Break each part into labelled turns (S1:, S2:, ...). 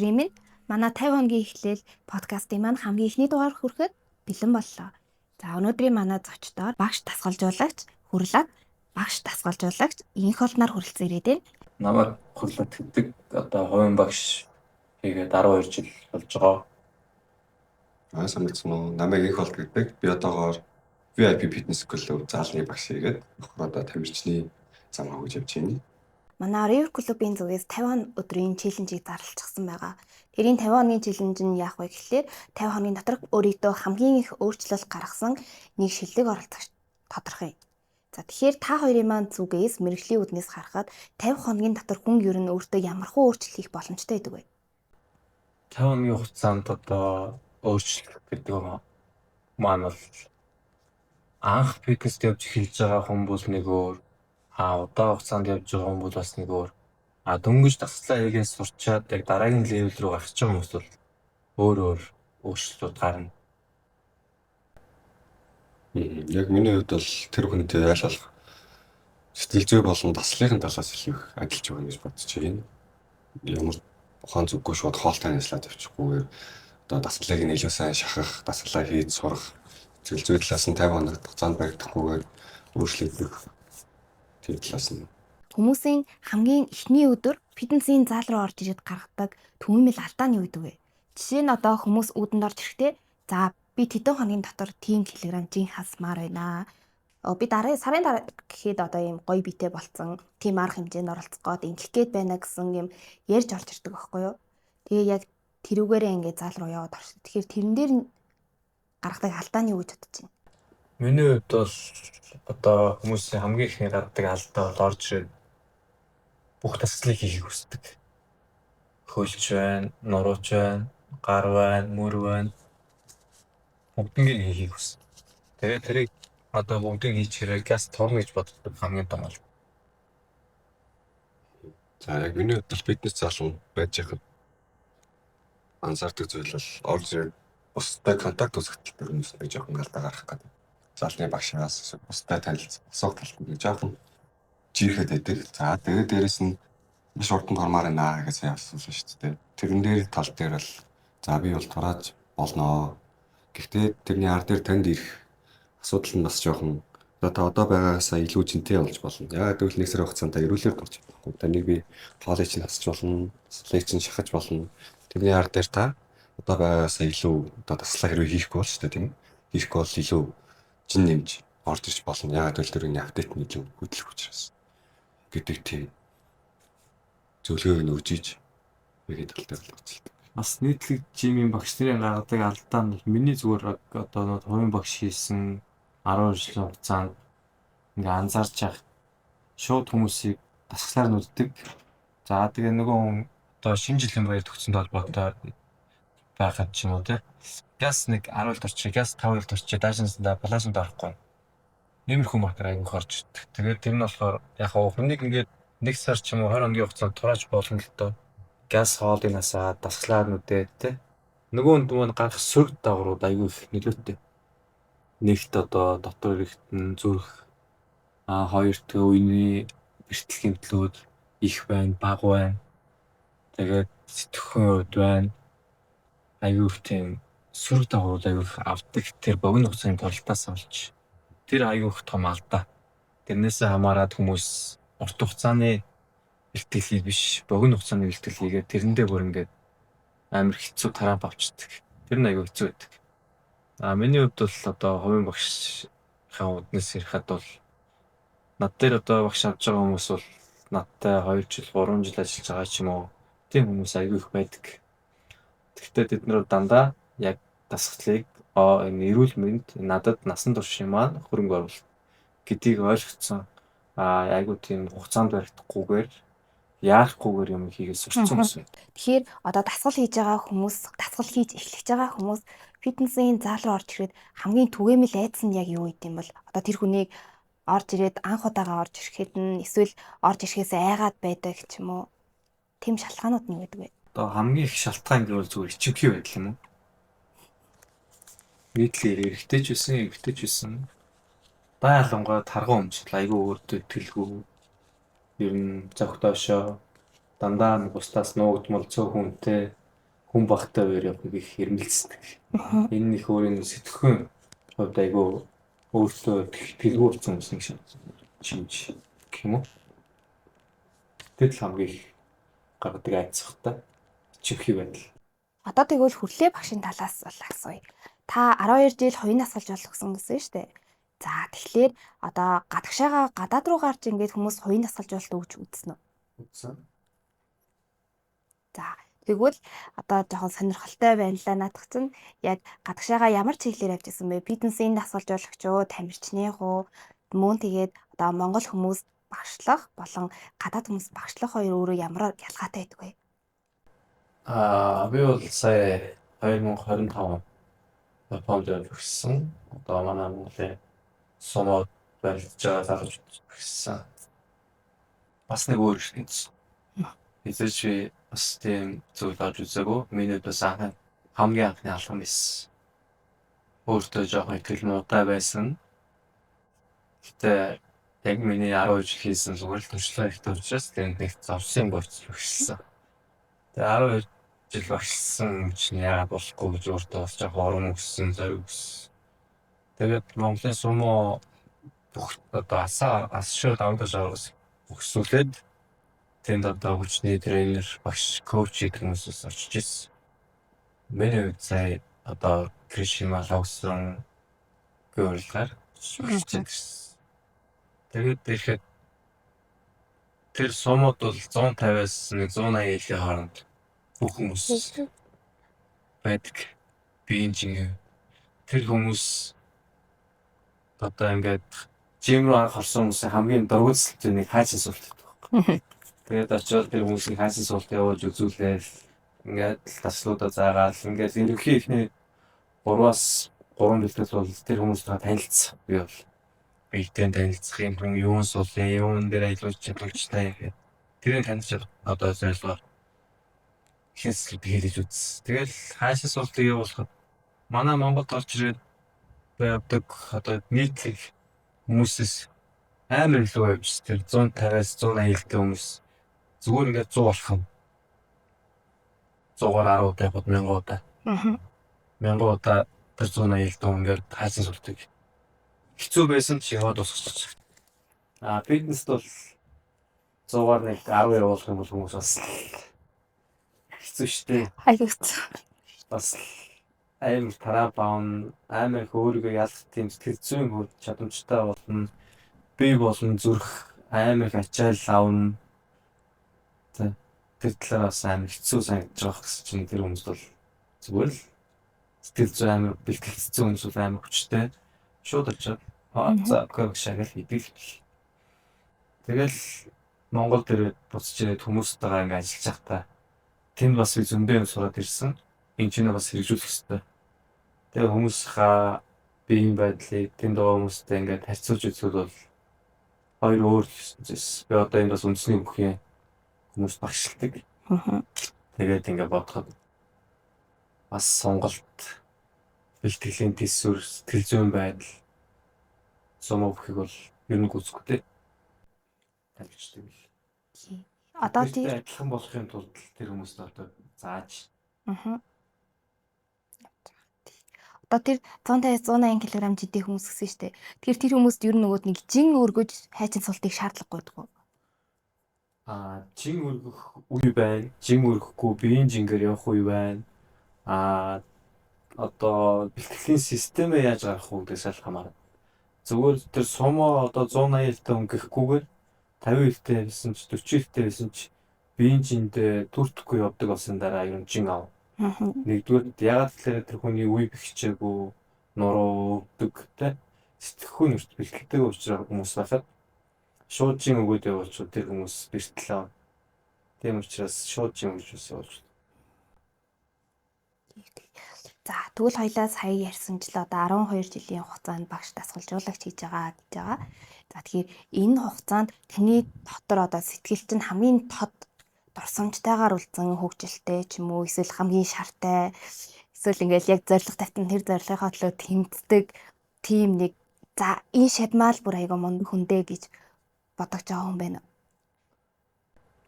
S1: Өдрийн минь манай 50 хоногийн эхлэл подкастын маань хамгийн эхний дугаар хүрэхэд бэлэн боллоо. За, өнөөдрийн манай зочдоор багш дасгалжуулагч Хүрлат, багш дасгалжуулагч Инх олноор хүрэлцэн ирээд байна.
S2: Намайг Хүрлат гэдэг, одоо хувийн багш хийгээд 12 жил болж байгаа.
S3: Аа, сайн уу. Намайг Инх олд гэдэг. Би одоогоор VIP Fitness Club заалны багш хийгээд нөхөр одоо тамирчны зам хөгж явж байна.
S1: Манай River Club-ийн зүгээс 50 өдрийн challenge-ийг зарлчихсан байгаа. Тэрийн 50 хоногийн challenge нь яах вэ гэхлээр 50 хоногийн дотор өөрийгөө хамгийн их өөрчлөлт гаргасан нэг шилдэг оролцогч тодорхой. За, тэгэхээр та хоёрын маань зүгээс мэргэжлийн үүднээс харахад 50 хоногийн дотор хүн ер нь өөртөө ямархуу өөрчлөлт хийх боломжтой байдаг вэ?
S2: 50 хоногийн хугацаанд одоо өөрчлөлт гэдэг маань бол анх фитнест явж эхэлж байгаа хүн бол нэг өөр, а удаан хугацаанд явж байгаа хүн бол бас нэг өөр. А дөнгөж дасгалаа хийгээд сурчаад яг дараагийн level рүү гарч байгаа хүмүүс бол өөр өөр өөрчлөлтүүд гарна.
S3: Яг миний хувьд бол тэр хүнтэй аль болох сэтгэл зүй болон дасгалын талаас илүү их ажиллаж байгаа гэж бодож байна. Ямар ухаан зүггүй шууд хоолтой ажиллаад явчихгүйгээр одоо дасгалыг нь илүү сайн шахах, дасгалаа хийж сурах, сэтгэл зүй талаас нь 50 хоног хугацаанд баригдахгүйгээр өөрчлөгдөх тэр талаас нь.
S1: Хүмүүсийн хамгийн эхний өдөр фитнесийн зал руу орж ирээд гаргадаг түгээмэл алдаа нь юу гэдэг вэ? Жишээ нь, одоо хүмүүс үүдэнд орж ирэхдээ за, би тэдэн хоногийн дотор тийм килограмм жин хасмаар байна. Би дараа сарын дараа гэхэд одоо ийм гоё биетэй болцсон, тийм арга хэмжээнд оролцох гээд ингэх гээд байна гэсэн юм ярьж орж ирдэг байхгүй юу? Тэгээ яг тэрүүгээрээ ингээд зал руу яваад орсон. Тэгэхээр тэрэн дээр нь гаргадаг алдаа нь юу гэж бодож байна?
S2: Миний хувьд бол одоо хүмүүсийн хамгийн ихний гаргадаг алдаа бол орж ирээд бүх дасгалыг хийхийг хүсдэг. Хөлч байна, нурууч байна, гар байна, мөр байна. Бүгднийг хийхийг хүснэ. Тэгээд тэрийг одоо бүгдийг хийчихээрээ газ турна гэж боддог хамгийн том алдаа.
S3: За, яг миний хувьд бол фитнес зал байж байхад анзаардаг зүйл бол орж ирээд бусдад контакт үүсгэх тал дээр хүмүүс нэг жоохон алдаа гаргах гэдэг. Залны багшаас бусдад танилцах, асуух талд нэг жоохон жирэхэд байдаг. За, тэгээд дээрэс нь маш урдан турмаар байна гэж сая асуусан шүү дээ. Тэрэн дээр тал дээр бол за, би бол турааж болноо. Гэхдээ тэрний ар дээр танд ирэх асуудал нь бас жоохон одоо та одоо байгаагаасаа илүү жинтэй болж болно. Яагаад гэвэл нэг сарын хугацаанд та эрүүлэр турч чадахгүй. Таныг би хоолыг чинь хасч болно, дасгалыг чинь шахаж болно. Тэрний ар дээр та одоо байгаагаасаа илүү одоо дасгалаа хэрвээ хийхгүй бол шүү дээ, тийм ээ. Хийхгүй бол илүү жин нэмж орж ирж болно. Яагаад гэвэл тэр үний update нь илүү хөдлөх учраас гэдэг тийм зөвлөгөөг нь өгч иж бигийн тал дээр л гоцолдог.
S2: Бас нийтлэг gym ийн багш нарын гаргадаг алдаа нь миний зүгээр одоо нэг хувийн багш хийсэн 12 жилийн хугацаанд ингээ анзаарч явах, шууд хүмүүсийг дасгалаар нүддэг. За, тэгээ нөгөө хүн одоо шинэ жилийн баяр төгссөн холбоотой байхад ч юм уу, те. Газ нэг 10 турчээ, газ 5 турчээ, даашинсандаа плашанд орохгүй. Иймэрхүү маркер аягүй орж ирдэг. Тэгээд тэр нь болохоор яг хаа хүнийг ингээд нэг сар ч юм уу 20 хоногийн хугацаанд турааж болно л доо. Газ хоолыг насаад дасгалаар нүдээд, те. Нөгөө хүнд мөн гарах сөрөг дагаврууд аягүй их нөлөөтэй. Нэгт одоо дотор эргэтэн зүрх, а хоёрт үений бэртэл гэмтлүүд их байна, бага байна. Тэгээд сэтгэхүйн хувьд байна. Аягүй их тийм сөрөг дагаврууд аягүй их авдаг. Тэр богино хугацааны туралтаас олж тэр аягүй их том алдаа. Тэрнээсээ хамаарат хүмүүс урт хугацааны бэлтгэлийг биш, богино хугацааны бэлтгэл хийгээд тэрэндээ бүр ингээд амар хэцүү травм авчдаг. Тэр нь аягүй хэцүү байдаг. А миний хувьд бол одоо хувийн багшийн үүднээс ярихад бол над дээр одоо багш авч байгаа хүмүүс бол надтай 2 жил, 3 жил ажиллаж байгаа ч юм уу, тийм хүмүүс аягүй их байдаг. Тэгэхдээ тэд нар дандаа яг дасгалыг энэ эрүүл мэнд, надад насан туршийн маань хөрөнгө оруулалт гэдгийг ойлгоцсон. А аягүй тийм хугацаанд баригдахгүйгээр, яарахгүйгээр юм хийгээд сурцсан хүмүүс байна.
S1: Тэгэхээр одоо дасгал хийж байгаа хүмүүс, дасгал хийж эхлэж байгаа хүмүүс фитнесийн зал руу орж ирэхэд хамгийн түгээмэл айдас нь яг юу гэдэм бол одоо тэр хүнийг орж ирээд анх удаага орж ирэхэд нь эсвэл орж ирэхээс айгаад байдаг ч юм уу, тийм шалтгаанууд нь юу гэдэг вэ?
S2: Одоо хамгийн их шалтгаан гэвэл зүгээр ичимхий байдал юм уу? Нийтлэлээр эрэгтэй ч байсан, эмэгтэй ч байсан бай алангуй тарган өмсөл айгүй өөртөө итгэлгүй. Ер нь зохидоошоо дандаа бусдаас нуугдмал цөөхөн үнэтэй. Хүн багтай үеэр явахыг их эрмэлздэг. Энэ их өөрийн сэтгэхүйн хувьд айгүй өөртөө дэлгүү болсон хүмүүс нэг шинж гэх юм уу. Тэгэл хамгийн их гаргадаг айдас та ичимхий байдал.
S1: Одоо тэгвэл хүрлээ багшийн талаас бол асууя. Та 12 жил хувийн дасгалжуулалт өгсөн гэсэн шүү дээ. За, тэгэхээр одоо гадагшаага гадаад руу гарч ингээд хүмүүс хувийн дасгалжуулалт өгч үзсэн үү?
S2: Үзсэн.
S1: За, тэгвэл одоо жоохон сонирхолтой байна л да наадах чинь яг гадагшаага ямар чиглэлээр явж исэн бэ? Фитнесийн дасгалжуулагч уу, тамирчных уу? Мөн тэгээд одоо монгол хүмүүс багшлах болон гадаад хүмүүс багшлах хоёр өөрөө ямар ялгаатай байдаг вэ?
S2: Би бол сая 2025 Японд явж өгсөн. Одоо манай Монголын сумо барилдаж байгаа залуучууд өгсөн. Бас нэг өөр ертөнц. Эзэж би бас тийм зүйл олж үзээгүй. Миний бас анхны хамгийн анхны алхам байсан. Өөртөө жоохон итгэл муутай байсан. Гэтэ яг миний 12 жил хийсэн зүгээр л туршлага ихтэй учраас тэнд нэг зовсон боц өгсөн. Тэгээ 12 жил багшилсан чинь яагаад болохгүй гэж өөртөө бас жоохон урам өгсөн, зориг өгсөн. Тэгээд Монголын сумо бүх одоо асаа ас шууд давагдаж аваас өгсүүлээд тэнд одоо хүчний тренер, багш, коуч гэдэг хүмүүсээс очиж ирсэн. Миний хувьд сая одоо Кришима логсон гүйрлгээр багшиж ирсэн. Тэгээд ирэхэд тэр сумууд бол 150-аас 180 жилийн хооронд бүх хүмүүс байдаг. Биеийн жингээ. Тэр хүмүүс одоо ингээд жим рүү анх орсон хүмүүсийн хамгийн дургуутсалтай нэг хайцсан суулт байдаг байхгүй. Тэгээд очиод тэр хүмүүсийн хайцсан суулт явуулж үзүүлээл ингээд таслуудаа заагаал ингээд ерөнхий ихний 3-аас 3 бэлтгэл бол тэр хүмүүстэй танилцсан. Би бол биетэй танилцах юм хүн юун суулын юун дээр ажиллаж чадварчтай гэдэг. Тэрийг таньж одоо зорилгоор ихэнх хэлж үзсэн. Тэгэл хайшаа суултыг явуулахад манай Монголд орж ирээд байдаг одоо нийтлэг хүмүүсээс амар илүү явж тэр 150-аас 180 жилтэй хүмүүс зүгээр ингээд 100 болох юм. 100-аар 10 удаа явахад 1000 удаа. 1000 удаа тэр 180 жилтэй хүн ингээд хайсан суултыг хэцүү байсан ч яваад дуусгачих. Фитнест бол 100-аар нэг 10 явуулах юм бол хүмүүс бас хэцүү шттэ.
S1: Айгүй хэцүү.
S2: Бас амар тараа баун, амар их өөрийгөө ялах тийм сэтгэл зүйн хувьд чадамжтай болно. Бие болон зүрх амар их ачаал авна. Тэ. Тэр талаар бас амар хэцүү санагдаж байгаа гэсэн чинь тэр хүмүүс бол зүгээр л сэтгэл зүй амар бэлтгэгдсэн хүмүүс бол амар хүчтэй. Шууд очиод за окей шагал хийдэг л. Тэгэл Монгол дээрээ буцаж ирээд хүмүүстэйгээ ингээ ажиллаж байхдаа тэнд бас би зөндөө юм сураад ирсэн. Энэ чинь бас хэрэгжүүлэх хэрэгтэй. Тэгээ хүмүүсийнхаа биеийн байдлыг тэнд байгаа хүмүүстэй ингээд харьцуулж үзвэл бол хоёр өөр ертөнцөөс. Би одоо энэ бас үндэсний бүхийн хүмүүс багшилдаг. Тэгээд ингээд бодоход бас сонголт, бэлтгэлийн төсвөр, сэтгэл зүйн байдал сумо бүхийг бол ер нь гүйцэхгүй дээ. Тамирчдаг бил.
S1: Одоо тэр
S2: адилхан болохын тулд тэр хүмүүст одоо зааж.
S1: Одоо тэр 150 180 кг жидээ хүмүүс гэсэн шүү дээ. Тэгэхээр тэр хүмүүст ер нь нөгөөд нэг жин өргөж хайчин султыг шаардлагагүй гэдэг үү?
S2: Жин өргөх үе байна. Жин өргөхгүй биеийн жингээр явах үе байна. Одоо бэлтгэлийн системээ яаж гаргах вэ гэдгээс л хамаарна. Зүгээр тэр сумо одоо 180 элтэй хүн гэхгүйгээр 50 элтэй байсан ч 40 элтэй байсан ч биеийн жиндээ түртэхгүй явдаг болсон дараа ер нь жин ав. Нэгдүгээр ягаад гэхээр тэр хүний үе бэхжээгүй нуруу өвдөг те сэтгэхүйн өрт бэлтгэлтэй учраас хүмүүс байхад шууд жин өгөөд явуулчихвал тэр хүмүүс бэртэл ав. Тийм учраас шууд жин өгч бас явуулж.
S1: За, тэгвэл хоёлаа сая ярьсанчлаа одоо 12 жилийн хугацаанд багш дасгалжуулагч хийж байгаа гэж байгаа. За, тэгэхээр энэ хугацаанд таны дотор одоо сэтгэл чинь хамгийн тод дурсамжтайгаар үлдсэн хөгжилтэй ч юм уу эсвэл хамгийн шартай эсвэл ингээл яг зорилго тавьсан тэр зорилгынхаа төлөө тэмцдэг тийм нэг за энэ шадмаал бүр айгаа мундаг хүндээ гэж бодогч байгаа хүн байна.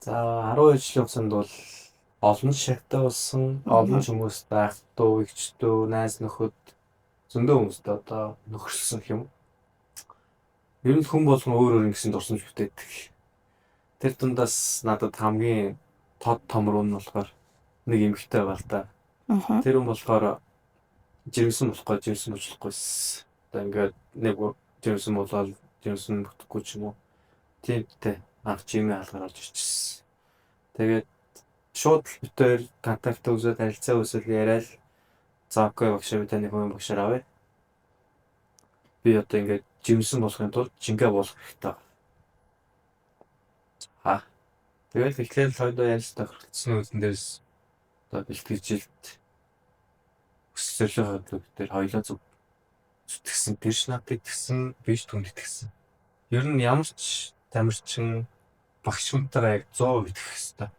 S2: За, 12 жилийн хугацаанд бол Олон шавьтай болсон, олон ч хүмүүстэй ах дүү, эгч дүү, найз нөхөд зөндөө хүмүүстэй одоо нөхөрлсөн гэх юм. Ер нь хүн болгон өөр өөр ингэсэн дурсамж бүтээдэг. Тэр дундаас надад хамгийн тод томруу нь болохоор нэг эмэгтэй байгаа л да. Тэр хүн болохоор жирэмсэн болохгүй, жирэмсэн болчихгүйсэн. Одоо ингээд нэг жирэмсэн болоод жирэмсэн бүтэхгүй ч юм уу. Тиймтэй анх gym-ийн хаалгаар орж ирчихсэн. Тэгээд шууд л бид хоёр контакт үүсээд, харилцаа үүсэл яриад, за okay, багшаа, би таны хувийн багшаар авъя. Би одоо ингээд жирэмсэн болохын тулд жингээ болох хэрэгтэй. Аа. Тэгэл эхлээл хоёулаа ярилцлага тохиролцсон үдэн дээрс одоо бэлтгэж жилд өсөл зорилгоо дээр хоёулаа зөв зүтгэсэн. Тэр ч надад итгэсэн, би ч түнд итгэсэн. Ер нь ямар ч тамирчин багш хүнтэйгээ яг 100% итгэх ёстой.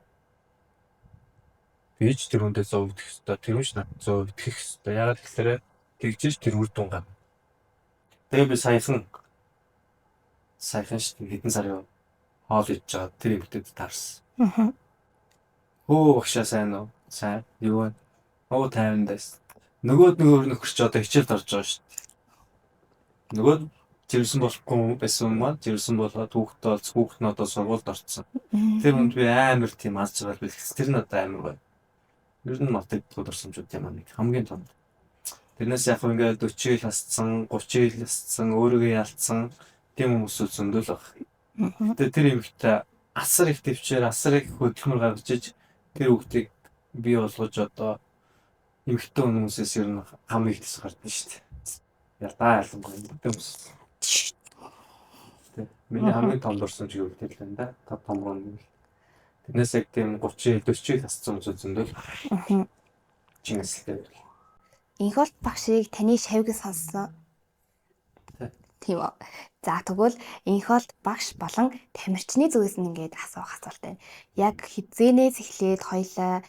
S2: Би ч тэр хүндээ 100% итгэх ёстой. Тэр хүн ч надад 100% итгэх ёстой. Яагаад гэхээр тэгжээж тэр үр дүн гарна. Тэгээ би саяхан шүү дээ, хэдэн сарын хоол идэж байгаа тэр эмэгтэйд таарсан. Хөө, багшаа, сайн уу? Сайн. Юу вэ? Оо, 50 дайс. Нөгөөд нөгөө нөхөр чи одоо хичээлд орж байгаа шүү дээ. Нөгөө жирэмсэн болохгүй байсан маань жирэмсэн болоод хүүхдээ олц, хүүхэд нь одоо сургуульд орсон. Тэр хүнд би амар тийм аз жаргал бэлгэсэн. Тэр надад амар гоё. Ер нь мартагддаг дурсамжууд юм аа нэг хамгийн том. Тэрнээс яг ингээд 40 жил хасцсан, 30 жил хасцсан, өөрийгөө ялцсан тийм хүмүүсүүд зөндөл баг. Тэгээ тэр эмэгтэй асар их төвчээр, асар их хөдөлмөр гаргаж иж тэр хүүхдийг бий болгож одоо эмэгтэй хүмүүсээс ер нь хамгийн их төс гардаг шүү дээ. Ялгаа ялангуяа эмэгтэй хүмүүс. Тэ. Миний хамгийн том дурсамж гэвэл тэр л байна да. Топ томроо нь. Тэрнээс яг тийм 30 жил, 40 жил хасцсан хүмүүс зөндөл. Чингэсэлтэй.
S1: Инхолт багшийг таны шавь гэж сонссон. Тийм үү. За, тэгвэл Инхолт багш болон тамирчны зүгээс нь ингээд асуух асуулт байна. Яг хэзээнээс эхлээд хоёлаа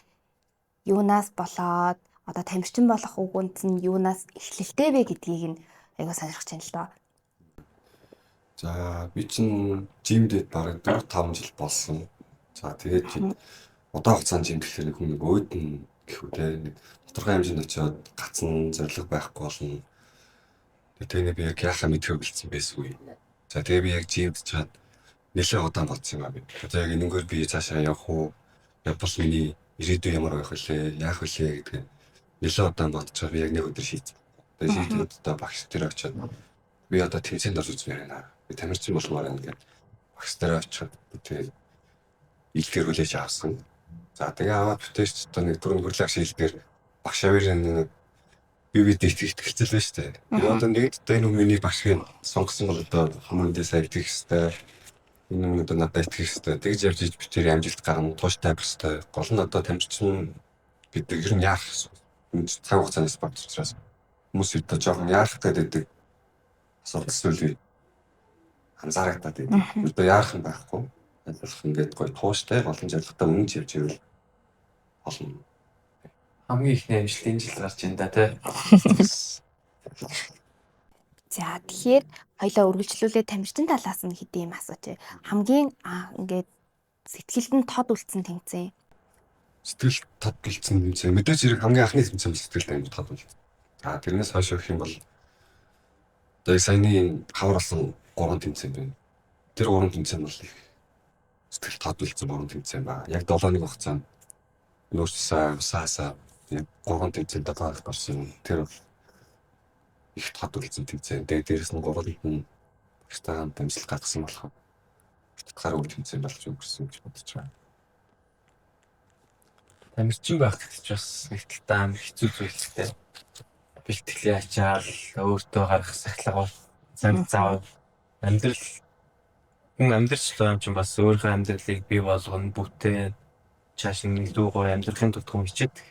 S1: юунаас болоод одоо тамирчин болох уг үндэс нь юунаас эхлэлтэй вэ гэдгийг нь айгуу сонирхож байна л доо.
S3: За, би чинь gym-дээд бараг 4 5 жил болсон. За, тэгээд чи удаан хугацаанд gym гэхээр хүн нэг өөдөн гэх үү те, нэг тодорхой хэмжээнд очиод гацсан, зорилго байхгүй болно. Тэгээ би яг яхаа мэдэхгүй бэлдсэн байсан үе. За, тэгээ би яг gym-д чад нэлээд удаан бодсон юм аа би. Одоо яг энэнгээр би цаашаа явах уу? Явбал миний ирээдүй ямар байх вүлээ? Яах вүлээ гэдгийг нэлээд удаан бодож би яг нэг өдөр шийдсэн. Тэгээ шийдээд одоо багш дээр очиод би одоо тэмцээнд орж үзмээр байна. Би тамирчин болмоор байна гэдэг багш дээр очиод тэгээ илтгэр хүлээж авсан. За, тэгээ аваад бүтээч одоо нэг дөрөв хөрлөх шилдгээр багш авир нэг би бид итгэх гэлцэл байна шүү дээ. Би одоо нэгд одоо энэ хүний багшийг сонгосон бол одоо хүмүүндээ сайн итгэх хэвээр, энэ хүн одоо надад итгэх хэвээр, тэгж явж иж битэр амжилт гарна, тууштай байх хэвээр. Гол нь одоо тамирчин гэдэг ер нь яах цаг хугацааны спорт учраас хүмүүс одоо жоохон яарах гэдэг асуудал зүйлийг анзаарагдаад байдаг. Одоо яарах юм байхгүй. Аль ингээд гоё тууштай, болон зорилготой үнэнч явж ивэл болно.
S2: Хамгийн ихний амжилт энэ жил гарч байна да тий.
S1: За, тэгэхээр хоёлаа үргэлжлүүлээ тамирчин талаас нь хэдийн юм асууч. Хамгийн ингээд сэтгэлд нь тод үлдсэн тэмцээн.
S3: Сэтгэл тод үлдсэн тэмцээн. Мэдээж хэрэг хамгийн анхны тэмцээн сэтгэлд амар тод үлдсэн. За, тэрнээс хойш өгөх юм бол одоо саяны хавар болсон 3 тэмцээн байна. Тэр 3 тэмцээн бол их сэтгэл тод үлдсэн 3 тэмцээн байна. Яг 7 нэг хугацаанд нөөцсөө усаасаа яг 3 тэмцээнд 7 гарсан. Тэр бол их тод үлдсэн тэмцээн. Тэгээ дээрэс нь 3 хүн багштайгаа амжилт гаргасан болохоор утгааргүй тэмцээн болж өнгөрсөн гэж бодож байна.
S2: Тамирчин байх гэдэг чинь бас нэг талдаа амар хэцүү зүйл л дээ. Бэлтгэлийн ачаал, өөртөө гаргах сахилга, цаг зав, амьдрал, хүн амьдрч байгаа юм чинь бас өөрийнхөө амьдралыг бий болгоно, бүтээ чааш нь илүү гоё амьдрахын тулд хүн хичээдэг.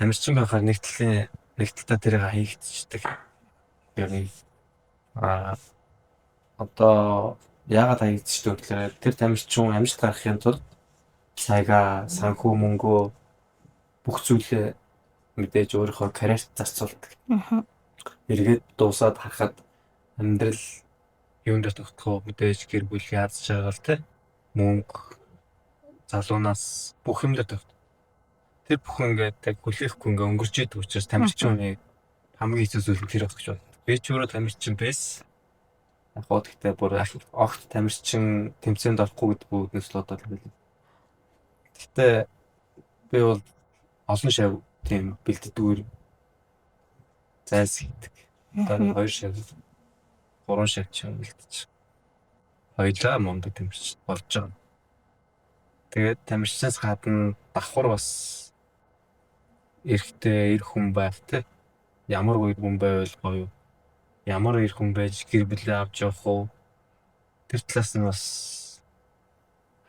S2: Тамирчин байхаар нэг талын нэг талдаа тэрийг хийгдчихдэг. Яг одоо яагаад хаягдчихдаг вэ гэхээр тэр тамирчин амжилт гаргахын тулд сайгаа, санхүү, мөнгөө, бүх зүйлээ мэдээж өөрийнхөө карьерт зарцуулдаг. Эргээд дуусаад харахад амьдрал юун дээр тогтох вэ? Мэдээж гэр бүл, яаж чагаал те, мөнгө, залуунаас бүх юм дээр тогт. Тэр бүхэн ингээд яг хүлээхгүй ингээд өнгөрч идэг учраас тамирчин хүний хамгийн хэцүү зүйл нь тэр байх гэж байна. Би ч өөрөө тамирчин байсан. Яг гоо гэхдээ бүр огт тамирчин тэмцээнд орохгүй гэдэг үгнээс л одоо л. Гэхдээ би бол олон шав тийм бэлддэггүй зайлс хийдэг. Одоо 2 шав 3 шав ч юм бэлдэж. Хоёлаа мундаг тамирчин болж байгаа. Тэгээд тамирчнаас гадна давхар бас эрэгтэй эр хүн байх те. Ямар гоё хүн байвал гоё. Ямар эр хүн байж гэр бүлээ авч явах уу? Тэр талаас нь бас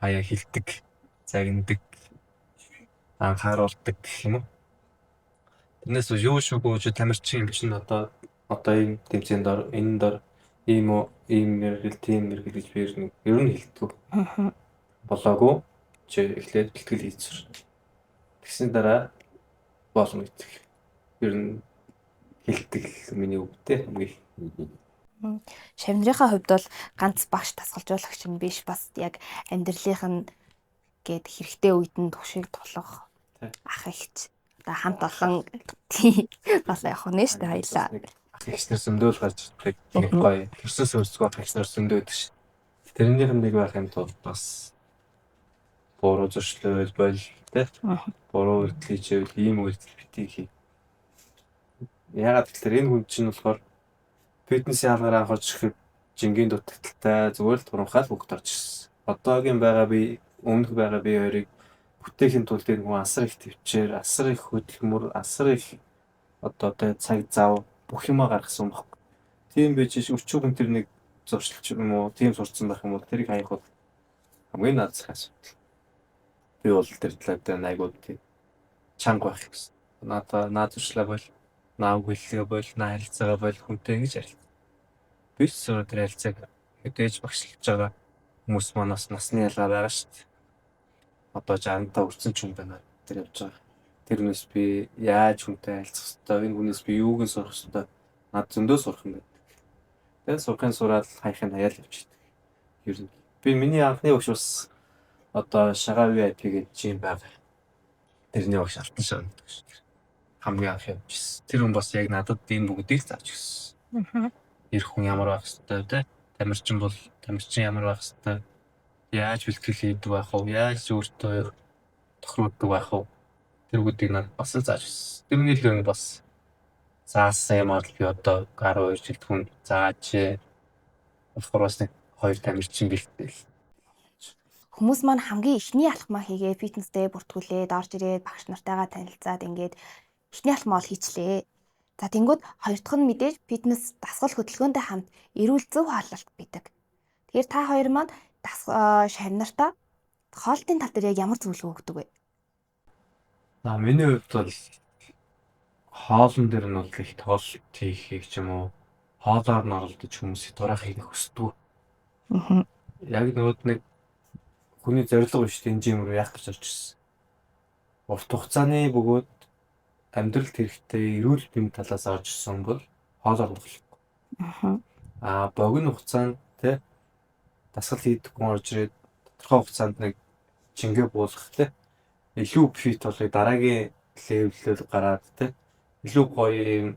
S2: хаяа хилдэг, загнадаг, анхааруулдаг гэх юм уу? Тэрнээс юу шүүгөө чи тамирчин юм чинь одоо ийм тэмцээнд ор, энэ дор ийм үү, ийм мэрэгэл, тийм мэрэгэл гэж би ер нь хэлдэг. Болоогүй чи эхлээд бэлтгэл хийж сур. Тэгсний дараа болно гэдэг. Ер нь хэлдэг миний үгтэй хамгийн.
S1: Шавнырынхаа хувьд бол ганц багш дасгалжуулагч нь биш, бас яг амьдралынх нь гээд хэрэгтэй үед нь түвшийг тулах ах эгч одоо хамт олон тий болоо явах нэ штэ хоёлаа.
S2: Ах эгч нар зөндөө л гарч ирдэг. Нэг гоё. Төрсөөс өрсгөө ах эгч нар зөндөө байдаг ш. Тэрнийх нь нэг байх юм тулд бас буруу зөрчлөөл бол тэ буруу үйлдэл хийжээвэл ийм үйлдэл битгий хий. Яагаад гэвэл энэ хүн чинь болохоор фитнесийн хаалгаар анх орж ирэхэд жингийн дутагдaltaй зүгээр л туранхай л хүүхэд орж ирсэн. Одоогийн байгаа би өмнөх байгаа би хоёрыг бүтээхийн тулд энэ хүн асар их төвчээр, асар их хөдөлмөр, асар их одоо тэ цаг зав бүх юмаа гаргасан байхгүй. Тийм байж өчүүхэн тэр нэг зуршилч юм уу, тийм сурцсан байх юм бол тэрийг хаях бол хамгийн наадсах асуудал. Би бол тэр талаар дээр айгуу тийм чанга байх гэсэн. Надаа наа зуршлаа бол, наа үг хэллэгээ бол, наа харилцаагаа бол хүнтэй ингэж харилцаа. Би ч зөв тэр харилцааг мэдээж багшлж байгаа хүмүүс манаас насны ялгаа байгаа шүү дээ. Одоо 60-та хүрсэн ч юм байна тэр явж байгаа. Тэр хүнээс би яаж хүнтэй харилцах хэвтэй, энэ хүнээс би юуг нь сурах хэвтэй, над зөндөө сурах юм байдаг. Тэгээд сурахын сураад хаяхын хаяал явчихдаг. Ер нь би миний анхны багш бас одоо шагаа VIP гэж юм байгаа. Тэрний багш Алтан шаган гэдэг шүү дээ. Хамгийн анх явж ирсэн. Тэр хүн бас яг надад энэ бүгдийг л зааж өгсөн. Эр хүн ямар байх хэвтэй те. Тамирчин бол тамирчин ямар байх хэвтэй. Яаж бэлтгэл хийдэг байх вэ? Яаж өөртөө тохируулдаг байх вэ? Тэр бүгдийг надад бас л зааж өгсөн. Тэрний л ер нь бас заасан юм аа би одоо 12 жилд хүн зааж болохоор бас нэг хоёр тамирчин бэлтгэл.
S1: Хүмүүс маань хамгийн эхний алхмаа хийгээ фитнестэй бүртгүүлээд орж ирээд багш нартайгаа танилцаад ингээд эхний алхмаа бол хийчлээ. За тэнгууд хоёр дахь нь мэдээж фитнес дасгал хөдөлгөөнтэй хамт эрүүл зөв хооллолт бидэг. Тэгэхээр та хоёр маань шавь нартаа хоолтын тал дээр яг ямар зөвлөгөө өгдөг вэ?
S2: За миний хувьд бол хоолн дээр нь бол их тоолт хийхийг ч юм уу хоолоор нь оролдож хүмүүсийг дураахыг хүсдэг. Яг нөгөө нэг хүний зорилго биш энэ жим рүү яах гэж орж ирсэн. Урт хугацааны бөгөөд амьдралд хэрэгтэй эрүүл мэнд талаас орж ирсэн бол хоолоор болохгүй. Аа богино хугацаанд те дасгал хийдэг хүн орж ирээд тодорхой хугацаанд нэг жингээ буулгах те илүү фит болыг дараагийн левелээр гараад те илүү гоё юм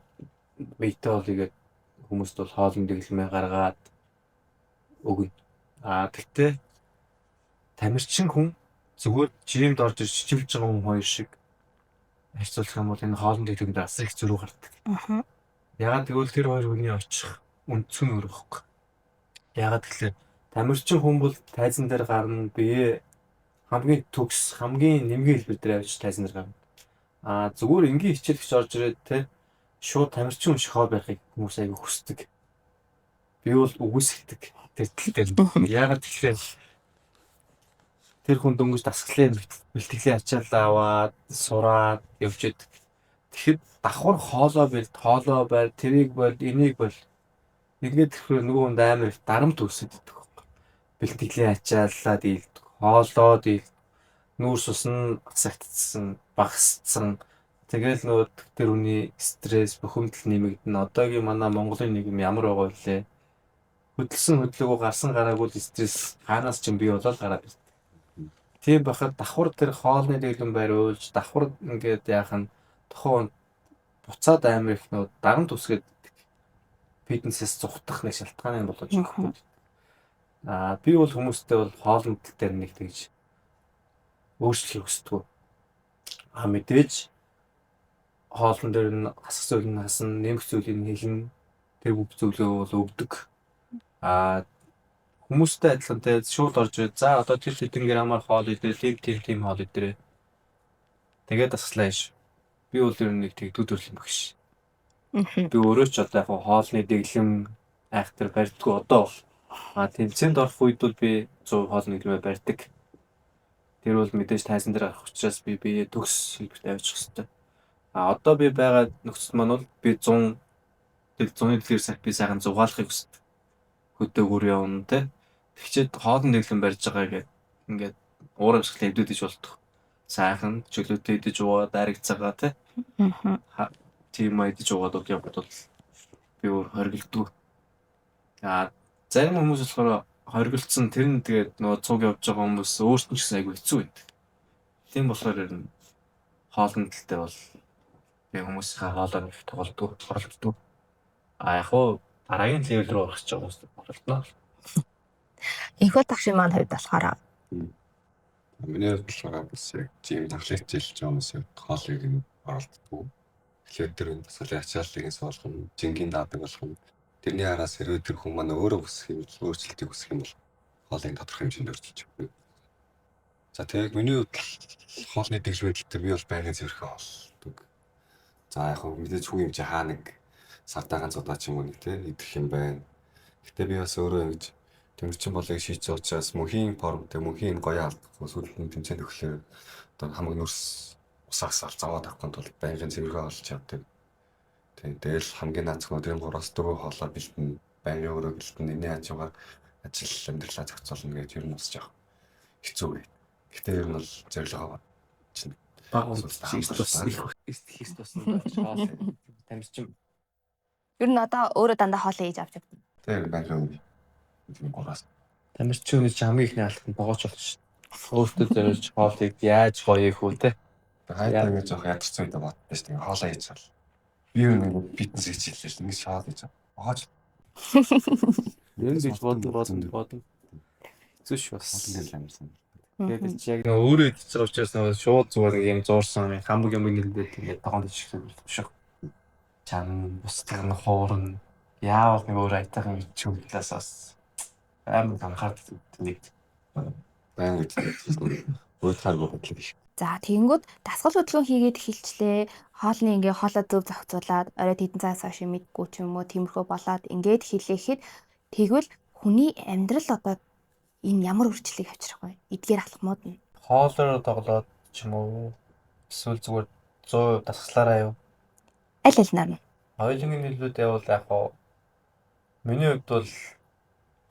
S2: биетэй болъё гэд хүмүүст бол хоолн дэглэмээ гаргаад өгнө. Аа тэгтээ тамирчин хүн зүгээр жимд орж ирж чивж байгаа хүн хоёр шиг харьцуулах юм бол энэ хоолн дэглэмд асар их зөрүү гардаг. Ягаад гэвэл тэр хоёр хүний очих үндсэн нь өөр байхгүй. Ягаад гэвэл тамирчин хүн бол тайзан дээр гарна, бие хамгийн төгс, хамгийн нэмгийн хэлбэр дээр авч тайзан дээр гарна. Аа зүгээр энгийн хичээлэгч орж ирээд те шууд тамирчин хүн шиг хоол барихыг хүмүүс аягүй хүсдэг. Би бол үгүйсгдэг тэр тал дээр. Ягаад гэвэл тэр хүн дөнгөж дасгалын бэлтгэлийн ачаал аваад сураад явж идэг. Тэгэхэд давхар хоолоо бэлд, хоолоо барь, тэрийг бол, энийг бол ингээд тэгэхээр нөгөө хүнд амар их дарамт үүсэт идэх байхгүй. Бэлтгэлийн ачааллаа дийлдэг, хоолоо дийлдэг, нүүрс ус нь асагтцсан, багасцсан. Тэгэл нөгөө тэр хүний стресс, бухимдал нэмэгдэнэ. Одоогийн манай Монголын нийгэм ямар байгаа вэ? Хөдөлсөн хөдлөөгөө гарсан гараагүй л стресс хаанаас ч юм бий болоод гараад ирдэг. Тийм байхад давхар тэр хоолны дэглэм бариулж, давхар ингээд яах нь тухайн буцаад амар их нөө дарамт үсгээд фитнесээс зугтах нэг шалтгаан болгож өгөхгүй. Аа, би бол хүмүүстэй бол хоолны тал дээр нэг тэгж өөрчлөхийг хүсдэг. Аа, мэдээж хоолн дээр нь хасах зүйл нь хасна, нэмэх зүйлийг нь хэлнэ. Тэр бүх зүйлээ бол өгдөг. Аа, хүмүүстэй адилхан те шууд орж ирээд за одоо тэр хэдэн граммаар хоол идээ, тийм тийм тийм хоол идэрээ. Тэгээд дасгалаа ш. Би бол ер нь нэг тэгдүү төрлийн багш. Би өөрөө ч одоо яг хоолны дэглэм айхтар барьдгүй одоо бол. А, тэмцээнд орох үед бол би 100 хоолны дэглэмээ барьдаг. Тэр бол мэдээж тайзан дээр гарах учраас би бие төгс хэлбэрт авчих хэвээр. А, одоо би байгаа нөхцөл маань бол би 100 зуны дэлгэр сая би сайхан зугаалахыг хүсдэг. Хөдөөгөр явна те. Тэгчээд хоолны дэглэм барьж байгаа гэдэг ингээд уур амьсгалаа эвдээд иж болдох. Сайхан чөлөөтэй идэж уугаад дайрагцаагаа те. Тийм идэж уугаад бол явбал бол би өөр хоригддаг. А, зарим хүмүүс болохоор хоригдсон, тэр нь тэгээд нөгөө цуг явж байгаа хүмүүс өөрсдөө ч гэсэн айгүй хэцүү байдаг. Тийм болохоор ер нь хоолны тал дээр бол би хүмүүсийнхээ хоолоор их тоглодог, оролддог. А, яг хуу дараагийн level рүү орох гэж байгаа хүмүүс оролдоно.
S1: Энхүү багшийн маань хувьд болохоор
S3: Миний хувьд болохоор бас яг gym дасгалын хичээлж байгаа хүмүүсийн хувьд хоолыг нь оролддог. Тэгэхээр тэр дасгалын ачааллыг нь суулгах, жингийн даадаг болох нь, тэрний араас хэрвээ тэр хүн маань өөрөө хүсэх юм бол, өөрчлөлтийг хүсэх юм бол хоолыг тодорхой хэмжээнд өөрчилж өгнө. За, тэгээд миний хувьд хоолны дэглэмийн тал дээр би бол байнгын цэвэрхэн хооллодог. За, яг хөө мэдээж хүн юм чи хаа нэг сардаа ганц удаа ч юм уу нэг те идэх юм байна. Гэтэ би бас өөрөө ингэж тэмэрчин болыг шийдсэн учраас мөнхийн формтой, мөнхийн гоё алдахгүй, сүүлд нь тэмцээн төгөлөөр одоо хамаг нүрс усаас ал зовоод авахгүй тулд байнгын цэвэрхэн хооллож явдаг. Тийм, тэгэл хамгийн наацх өдрийн 3-4 хоолоо бэлтэн, байнгын өөрөө бэлтэн, энэний хажуугаар ажил амьдралаа зохицуулна гэж ер нь бас жоох хэцүү байт. Гэтэ ер нь бол зорилгоо чинь
S2: Баг унтчих тус их тусна хоол тамирчин.
S1: Ер нь одоо өөрөө дандаа хоолоо хийж авч явдаг.
S3: Тэр байнгын өдрийн 3-аас.
S2: Тамирчин гэж хамгийн ихний алт нь богооч болж шин. Өөртөө зориулж хоолыг яаж гоё их үү те.
S3: Хайдаа ингэж жоох ядарсан үедээ боддоо шүү дээ. Хоолоо хийж чал. Би юу нэг фитнес хичээлээ л ингэж хоол хийж богооч.
S2: Ер нь гэж бодно бодно бодно. Хэцүү ш бас.
S3: Хоолн дээр л амьсан.
S2: Тэгээд чи яг нөгөө өөрөө идэж байгаа учраас нөгөө шууд зүгээр нэг юм зуурсан хамаг юм нэлээд ингээд тогонд иччихсэн биш. Чан бусдыг нь хуурна. Яавал нэг өөр аятайхан иччих талаас бас амар анхаардаг нэг.
S3: Баян гэж уйтхааргүй бодлоо их.
S1: За, тэгэнгүүт дасгал хөдөлгөөн хийгээд эхэлчлээ. Хоолны ингээ хоолой зөв зохицуулаад орой тэдэн цагаас хойш мэдгүй ч юм уу тиймэрхүү болоод ингээд хэлээхэд тэгвэл хүний амьдрал одоо энэ ямар өөрчлөлийг авчрах вэ? Эдгээр алхмууд нь.
S2: Хоолоор тоглоод ч юм уу эсвэл зүгээр 100% дасгалаараа юу?
S1: Аль аль нар нь?
S2: Хоёулангийн нөлөөд явбал яг хоо миний хувьд бол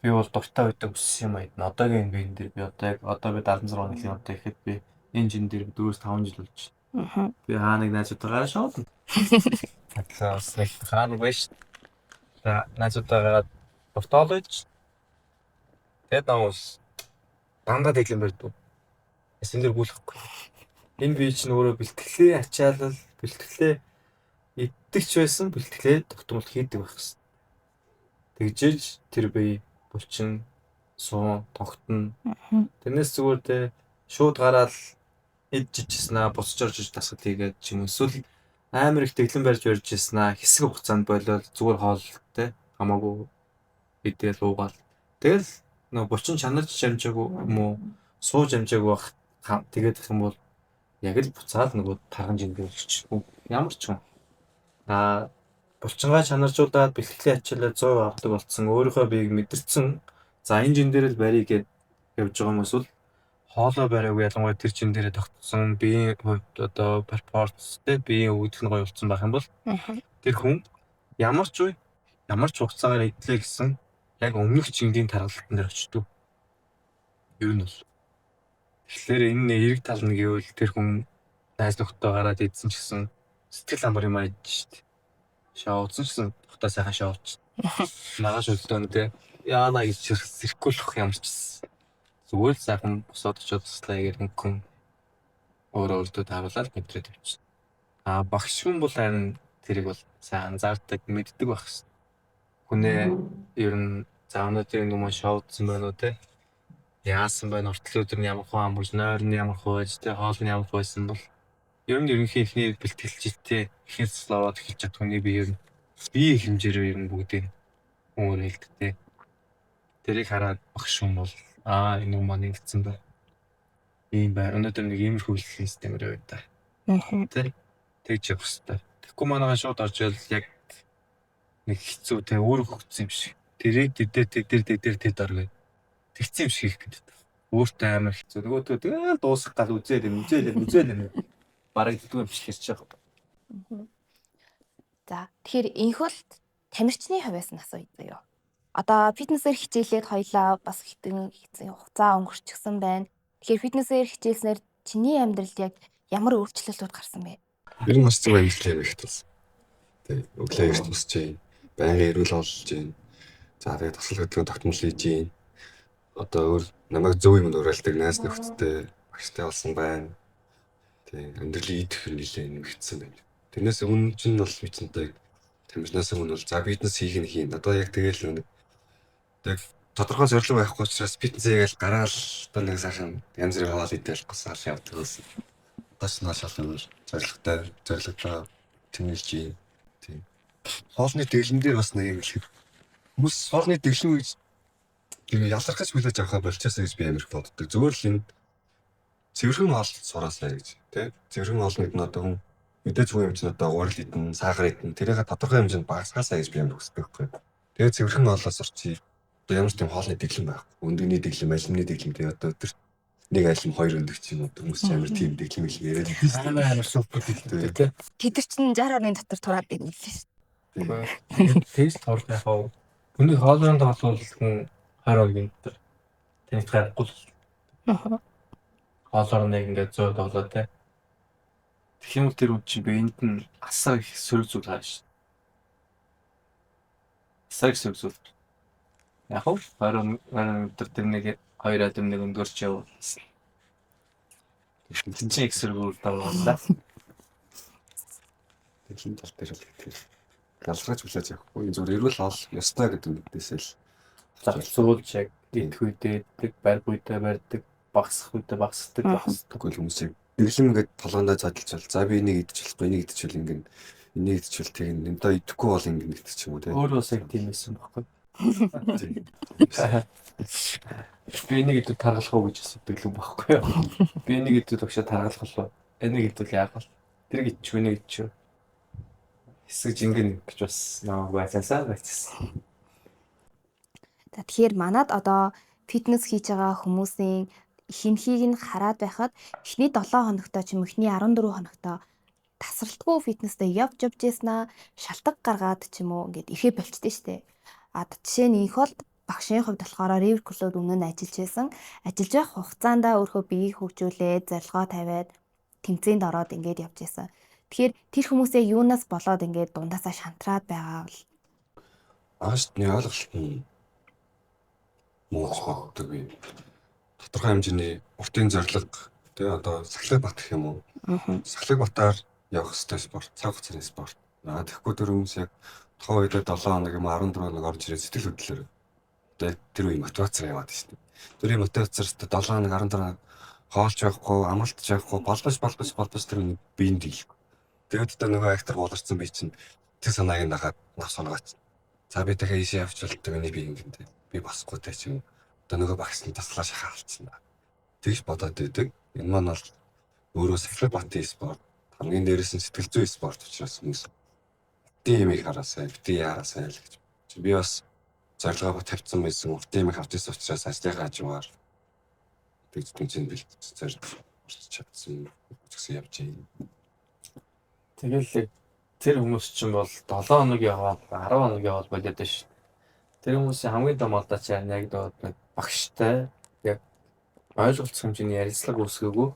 S2: би бол дуртай байдаг өссөн юм аа. Одоогийн энэ биен дээр би одоо яг одоо би 76 жилийн одоо ихэд би энэ жин дээр 4-5 жил болж байна. Би хаа нэг найзуудтайгаа шоолно. Татлаа бас нэг хаа нэг байж. За, найзуудтайгаа дуртай болж. Тэгээд намус дандаа дэглэм барьдаг. Эсэн дээр гүйлэхгүй. Энэ бие чинь өөрөө бэлтгэлээ ачаалал, бэлтгэлээ иддэг ч байсан, бэлтгэлээ тогтмол хийдэг байх хэрэгтэй. Тэгжээж тэр бие булчин суун тогтно. Тэрнээс зүгээр те шууд гараал идж ичсэн аа, буцаж орж иж дасгал хийгээд ч юм эсвэл амар их дэглэм барьж барьж ирсэн аа, хэсэг хугацаанд болоод зүгээр хоол те хамаагүй идээл уугаал. Тэгэл нөгөө булчин чанарч амжаагүй юм уу, сууж амжаагүй байх тэгээд их юм бол яг л буцаал нөгөө тарган жингээ болчих. Ямар ч юм. Аа, булчингаа чанаржуулаад бэлтгэлийн ачаалал 100% авдаг болцсон, өөрийнхөө биеийг мэдэрсэн. За, энэ жин дээр л барья гэд явж байгаа хүмүүс бол хоолой бариагүй, ялангуяа тэр жин дээрээ тогтсон, биеийн хувьд одоо пропорц те биеийн өвдөх нь гоё болсон байх юм бол тэр хүн ямар ч үе ямар ч хугацаагаар идлээ гэсэн яг өмнөх жингийн таргалтан дээр очдөг. Ер нь бол. Тэгэхээр энэ эерэг тал нь гэвэл тэр хүн найз нөхдөд гараад идсэн ч гэсэн сэтгэл амар юм айж штт. Шоуцсан ч гэсэн тухтаа сайхан шоуч. Маргааш өглөө те яана гэж сэрэхгүй л юм ч гэсэн. Зүгээр л сайхан босоод очиод туслаа гэр хөнгөн өөрөө өөртөө тааруулаад мэдрээд явчихна. А багш хүн бол харин тэрийг бол сайн анзаардаг, мэддэг байх хэрэгтэй. Хүнээ ер нь за өнөөдөр энэ юм шоудсан байна уу те? Яасан байна? Уртлын өдөр нь ямар хуу амарч, нойр нь ямар хуу байж те, хоол нь ямар хуу байсан бол ер нь ерөнхий эхний бэлтгэлчтэй эхний цэцэл ороод эхэлж чадах хүний би ер нь бие хэмжээрээ ер нь бүгдийг өөр хэлдэг те. Тэрийг хараад багш хүн бол аа энэ хүн маань ингэсэн байна. Ийм байна. Өнөөдөр нэг иймэрхүү бэлтгэлийн системээр яваа да. Тэ. Тэгж явах хэрэгтэй. Тэгэхгүй манайхан шууд орж ирэл яг нэг хэцүү те өөрөө хөгцсөн юм шиг. Тэрийг тэдэр тэдэр тэдэр тэд ор гэ. Тэгсэн юм шиг хийх гэдэг. Өөртөө амар хэцүү. Нөгөөдөө тэгэл дуусах гал үзээл юм, үзээл юм, үзээл юм. Бараг ддгүй юм шиг ярьж байгаа.
S1: За тэгэхээр инх бол тамирчны хувьас нь асууя заяа. Одоо фитнесээр хичээлээд хоёлаа бас хитэн хэцэн хугацаа өнгөрчихсөн байна. Тэгэхээр фитнесээр хичээлснээр чиний амьдралд яг ямар өөрчлөлтүүд гарсан бэ?
S3: Ер нь маш зөв амьдрал юм их тулсан. Тэг өглөө эрт босч чинь, байнгын эрүүл хооллож чинь. За тэгээд тасал хөдөлгөөн тогтмол хийж чинь. Одоо өөр намайг зөв юмд уриалдаг найз нөхдөдтэй багштай болсон байна. Тэг амьдралын идэх нэлээ нэмэгдсэн байна. Тэрнээс өмнө чинь бол би чинтэй тамирнаас өмнө бол за фитнес хийх нь хийн. Одоо яг тэгэл нэг тэг тодорхой зорилго байхгүй учраас фитнес хийгээл гараал одоо нэг сайхан янз бүрийн хоол идэл гусаал явдаг байсан. Тас наашаал нь зорилготой зорилготой тэмүүлж юм. Тийм. Хоолны дэглэм дээр бас нэг юм хэлэхэд хүмүүс хоолны дэглэм гэж тэр ялархаж хүлээж авахаа болчихсоо гэж би амар их боддог. Зүгээр л энэ цэвэрхэн хоол сураасай гэж тий. Цэвэрхэн хоол гэдэг нь одоо хүн мэдээж хүн юм чинь одоо гурил идэн, сахар идэн тэрийг тодорхой хэмжээнд багасгаасаа гэж би амар хүсдэг байхгүй. Тэгээд цэвэрхэн хоолоо сурчий. Одоо ямар ч тийм хоолны дэглэм байхгүй. Өндөгний дэглэм, алимны дэглэм тэгээ одоо өдөрт нэг алим хоёр өндөг ч юм уу хүмүүс ч амар тийм дэглэм хэлэг яриад байдаг шүү дээ.
S2: Амар амар супер дэглэмтэй те.
S1: Тэд нар чинь 60 орны дотор тураад байг үлээ шүү.
S2: Тэгж турл яг хаа. Хүний хоолойнд болвол хүн 20 хоногийн дотор танигт гарахгүй л. Хоолоор нэг ингээд 100 тоглоо те. Тэгэх юм бол тэр хүн чинь биеинд нь асар их сөрөг зүйл гарна шүү. Асар их сөрөг зүйл. Яг хав 20 20 өдөр тэр нэг хоёр алим нэг өнгөрч явал. Тэр чинь их сөрөг үр дагавар да.
S3: Дэглэм тал дээр л тэр ялгарч хүлээж авахгүй. Зүгээр эрүүл хоол ёстой гэдэг үгнээсээ л
S2: Зарцуулж яг идэх үедээ иддэг, барих үедээ барьдаг, багасах үедээ багасдаг, багасдаг.
S3: Тэгвэл хүмүүс яг дэглэм ингээд толгоондоо задлж бол за би энийг идчих болохгүй, энийг идчихвэл ингэн энийг идчихвэл тэгнэ, энэ идэхгүй бол ингэн гэдэг ч юм уу те.
S2: Өөр бас яг тийм байсан байхгүй. Би энийг идвэл таргалах уу гэж асуудаг юм байхгүй юу? Би энийг идвэл багшаа таргалах болов. Энийг идвэл яах вэ? Тэрийг идчих, энийг идчих. Хэсэг жингэн гэж бас намайг байцаасаа байцаасан.
S1: За тэгэхээр манад одоо фитнес хийж байгаа хүмүүсийн ихэнхийг нь хараад байхад эхний 7 хоногтой ч юм уу эхний 14 хоногтой тасралтгүй фитнестэй явж явж яснаа шалтгаан гаргаад ч юм уу ингээд ирэхэ болчихдээ штэ. А жишээ нь инх бол багшийн хувьд болохоор River Club өмнө нь ажиллаж байсан. Ажиллаж байх хугацаанд өөрөө биеийг хөгжүүлээд зорилгоо тавиад тэмцээнд ороод ингээд явж байсан. Тэгэхээр тэр хүмүүсээ юунаас болоод ингээд дундаасаа шантраад байгаа бол
S3: Аашны ойлголт нь муу гэж боддог би. Тодорхой хэмжээний уртын зорилго тий одоо сахилга бат гэх юм уу? Сахилга батаар явах ёстой спорт, цаг хугацааны спорт. Аа тэгэхгүй тэр хүмүүс яг тухайн үедээ 7 хоног юм 14 хоног орж ирээд сэтгэл хөдлөлөөр одоо яг тэр үеийн мотивацаар яваад шүү дээ. Тэр үеийн мотивацаар 7 хоног 14 хоног хоолч явахгүй, амралтч явахгүй, болбож болбож болбож тэр үеийн биеинд дийлэхгүй. Тэгээд одоо нөгөө актер болорцсон би чинь тэр санааг нь дагаад нас онгооч. За би дахиад ийшээ явчихвал одоо миний бие ингэн тэ. Би босхгүй тэ ч юм. Одоо нөгөө багш нь таслаа шахаа алдсан да. Тэгж бодоод байдаг. Энэ маань бол өөрөө сахилга батын спорт, хамгийн дээрээс нь сэтгэл зүйн спорт учраас хүмүүс бити юм хараасай, бити яараасай л гэж. Би бас зорилгоо тавьсан байсан. Уртын юм авч ирсэн учраас ажлынхаа хажуугаар тэгж тэмцээнд бэлтгэж зорж орч чадсан гэсэн явж байна.
S2: Тэгэл тэр хүмүүс чинь бол 7 хоног яваад 10 хоног яваад болоод байна шүү. Тэр хүмүүсийн хамгийн том алдаа чинь яг нэг багштай яг ойлголцох хэмжээний ярилцлага үүсгээгүй.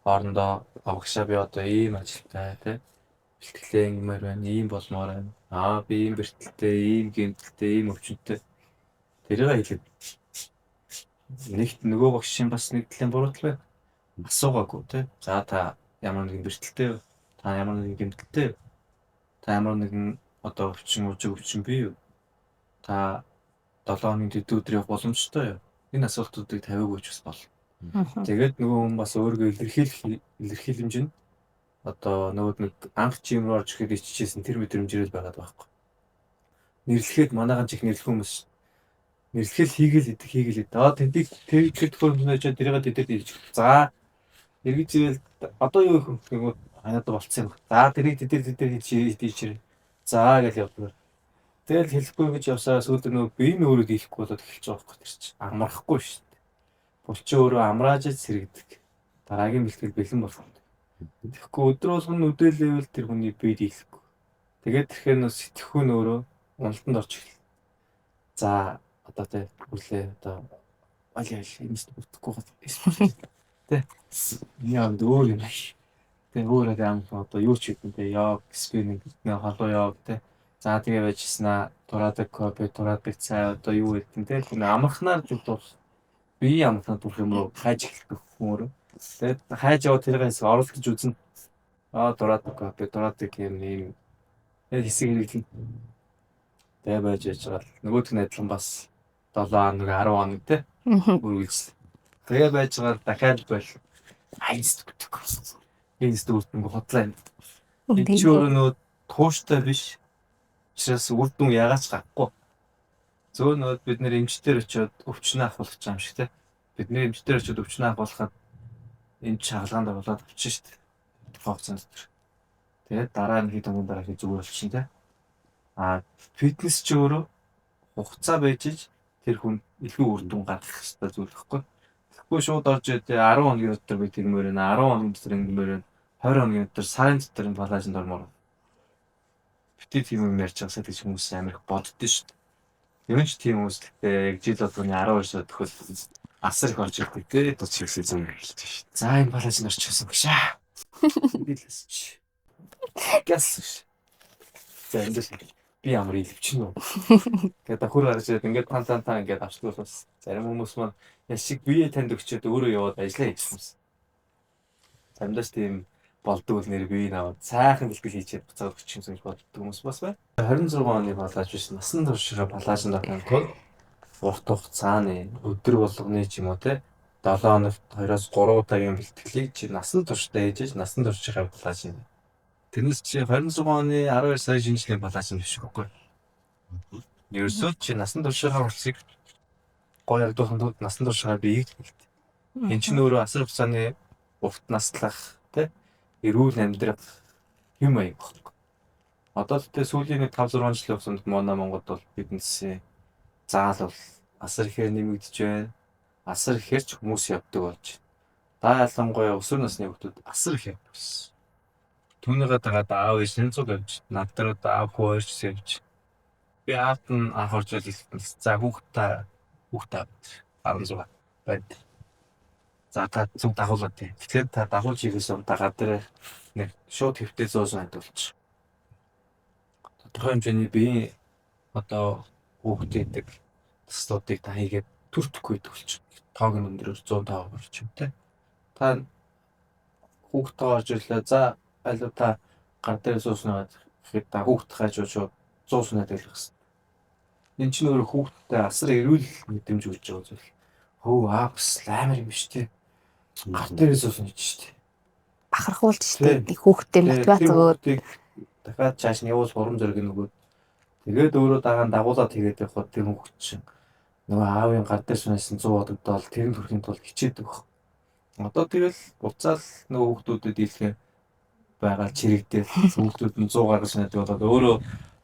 S2: Хоорондоо багшаа би одоо ийм ажилтай тий бэлтгэлээ ингэмээр байна, ийм болмоор байна. Аа би ийм бэртэлтэй, ийм гэмтэлтэй, ийм өвчнөтэй. Тэрийг хэлээд Нэгт нөгөө багшийн бас нэг талын буруутай байна. Асуугаагүй те. За та ямар нэгэн бэрхтэлтэй, та ямар нэгэн гэмтэлтэй, та ямар нэгэн одоо өвчин, ужиг өвчин бий юу? Та 7 хоногийн тэдэн өдөр явах боломжтой юу? Энэ асуултуудыг тавиагүй ч бас бол. Тэгээд нөгөө хүн бас өөрийгөө илэрхийлэмж нь одоо нөгөө нэг анх gym руу орж ирэхэд иччихсэн тэр мэдрэмжээрэл байгаад байхгүй. Нэрлэхэд манайхан чих нэрлэх хүмүүс нэрлэхэл хийгээл идэх хийгээл идэх. Аа тэдийг тэр төхөөрөмжнөө чад тэрийг тэдэд ирж. За эргэж ирэл одоо юу их юм ханаад болцсон юм. За тэрийг тэдэр тэдэр хийж идэж. За гэж явдаг. Тэгэл хэлэхгүй гэж явсаа сүүлд нөгөө бие нь өөрөө дийлэхгүй болоод эхэлж байгаа байхгүй тэр чинь. Амрахгүй шүү дээ. Булчин өөрөө амрааж сэргэдэг. Дараагийн бэлтгэл бэлэн болох. Тэгэхгүй өдөр болгоно үдээлээвэл тэр хүний бие дийлэхгүй. Тэгээд тэрхээр нөө сэтгхүүн өөрөө уналтанд орж эхэлнэ. За одоо тэ хүлээ одоо аль аль юмс бүтггүй гол. Тэ. Миний амд өөр юм аш. Тэ өөр ам одоо юу ч хийдэн тэ йог, спиннинг, нэ халуу йог тэ. За тэгээ байжснаа тураадаг кофе, тураадаг цай одоо юу гэдэг тэ. Тэр амархнаар зүг бол бие амархнаар турах юм уу хайж эхэлдэг хүн өөрөө. Тэгээд хайж яваа тэрийг хэсэг оролдож үзнэ. Аа тураадаг кофе, тураадаг юм юм. Тэгээд хэсэг хэрэглэн. Тэгээ байж яж байгаа л нөгөөх нь адилхан бас 7 хоног, 10 хоног те үргэлжлээ. Тэгээ байж байгаа дахиад бол айс зүгтэг. Энэ зүгтэнг хотлаа юм. Энэ чи өөрөө нөгөө тууштай биш. Учраас үр дүн ягаад ч гарахгүй. Зөөр нөгөө бид нэр эмчтэр очиод өвчнөө ахуулах гэж юм шиг те. Бид нэр эмчтэр очиод өвчнөө ахуулахад эмч шагалгаанд оруулаад авчихна шүү дээ. Тухайн хугацаанд дотор. Тэгээд дараа нь хэд хоногийн дараа зүгээр болчихно те. А фитнес чи өөрөө хугацаа байж иж тэр хүн илүү үр дүн гаргах хэрэгтэй зүйл байхгүй. Тэгэхгүй шууд орж ирээд 10 хоногийн дотор би тэгмээр байна. 10 хоногийн дотор ингэмээр байна. 20 хоногийн дотор сарын дотор энэ палажинд ормоор. Бити тийм юм ярьж байгаасаа гэж хүмүүс амар их боддоо шүү дээ. Ер нь ч тийм хүмүүс гэхдээ яг жил болгоны 12 сар төхөл асар их орж ирдэг тий.
S3: Одоо чиглэл зам эхэлж шүү дээ.
S2: За энэ палажинд орчихсон гэж аа. Билээс чи. Гяс. За эндээс би ямар илвчин үү. Тэгээд давхар гарч ирээд ингээд тан тан тан ингээд авчдаг бас зарим хүмүүс маань яшиг бие танд өгчөөд өөрөө яваад ажиллаа хийчихсэн. Заримдаа ч тийм болдог бол нэр бие наваад сайхан бэлтгэл хийчихэд буцаад өгчих юмсан гэж боддог хүмүүс бас байна. 26 оны балааж биш насан туршгаа балаажинд орохын тулд урт хугацааны өдөр болгоны ч юм уу те 7 хоногт 2-оос 3 удаагийн бэлтгэлийг чи насан туршдаа хийж насан туршийнхаа балааж юм. Тэрнээс чи 26 оны 12 сарын шинжлэлийн балааж нь биш үгүй. Ерөөсөө чи насан туршийнхаа урсыг гоё ярдуулахын тулд насан туршихаа биеийг хэлдэг. Энд чинь өөрөө асар хугацааны урт наслах те эрүүл амьдрах юм аяг багхгүй. Одоо л те сүүлийн нэг 5 6 жилийн хугацаанд манай Монголд бол бизнесийн заал бол асар ихээр нэмэгдэж байна. Асар ихээр ч хүмүүс явдаг болж байна. Та ялангуяа өсвөр насны хүмүүс асар их явдаг болсон. Түүнийгээ дагаад аав ээж нь цуг явж, над дээр одоо аав хүү хоёр ч явж. Би аавд нь анх орж ил хэлсэн. За хүүхдээ 16 байд. За та зүг дагуулад тий. Тэгэхээр та дагуулж хийхээс өмнө дагаад дээр нэг шууд хэвтэй 100 хандуулчих. Тодорхой хэмжээний биеийн одоо хүүхдээ гэдэг таслуудыг та хийгээд төртөхгүй гэдэг болчих. Тоог нь өндөр 105 болчих юм те. Та хүүхдээ орж ирлээ. За алуу та гар дээр сууснаа гэхэд та хүүхд хажуу шууд 100 сунаад байлгах гэсэн. Энэ чинь өөрөө хүүхдтэй асар эрүүл мэдрэмж өгч байгаа зүйл. Хөө аа бас амар юм биш те. Гар дээр суусан гэж шүү дээ.
S1: Бахархуулж шүү дээ. Хүүхдтэй мотивац өгөөд
S2: дахиад чааш нь явуул урам зориг нөгөөд тэгээд өөрөө дагаан дагуулад тэгээд явхад тэр хүүхд чинь нөгөө аавын гар дээр сунасан 100 бодогдоол тэр нь төрхийн тулд хичээдэг баг. Одоо тэгэл буцаал нөгөө хүүхдүүдэд дийлэх байгаа чирэгдэл хүүхдүүд нь 100 гаргаж санаад болоод өөрөө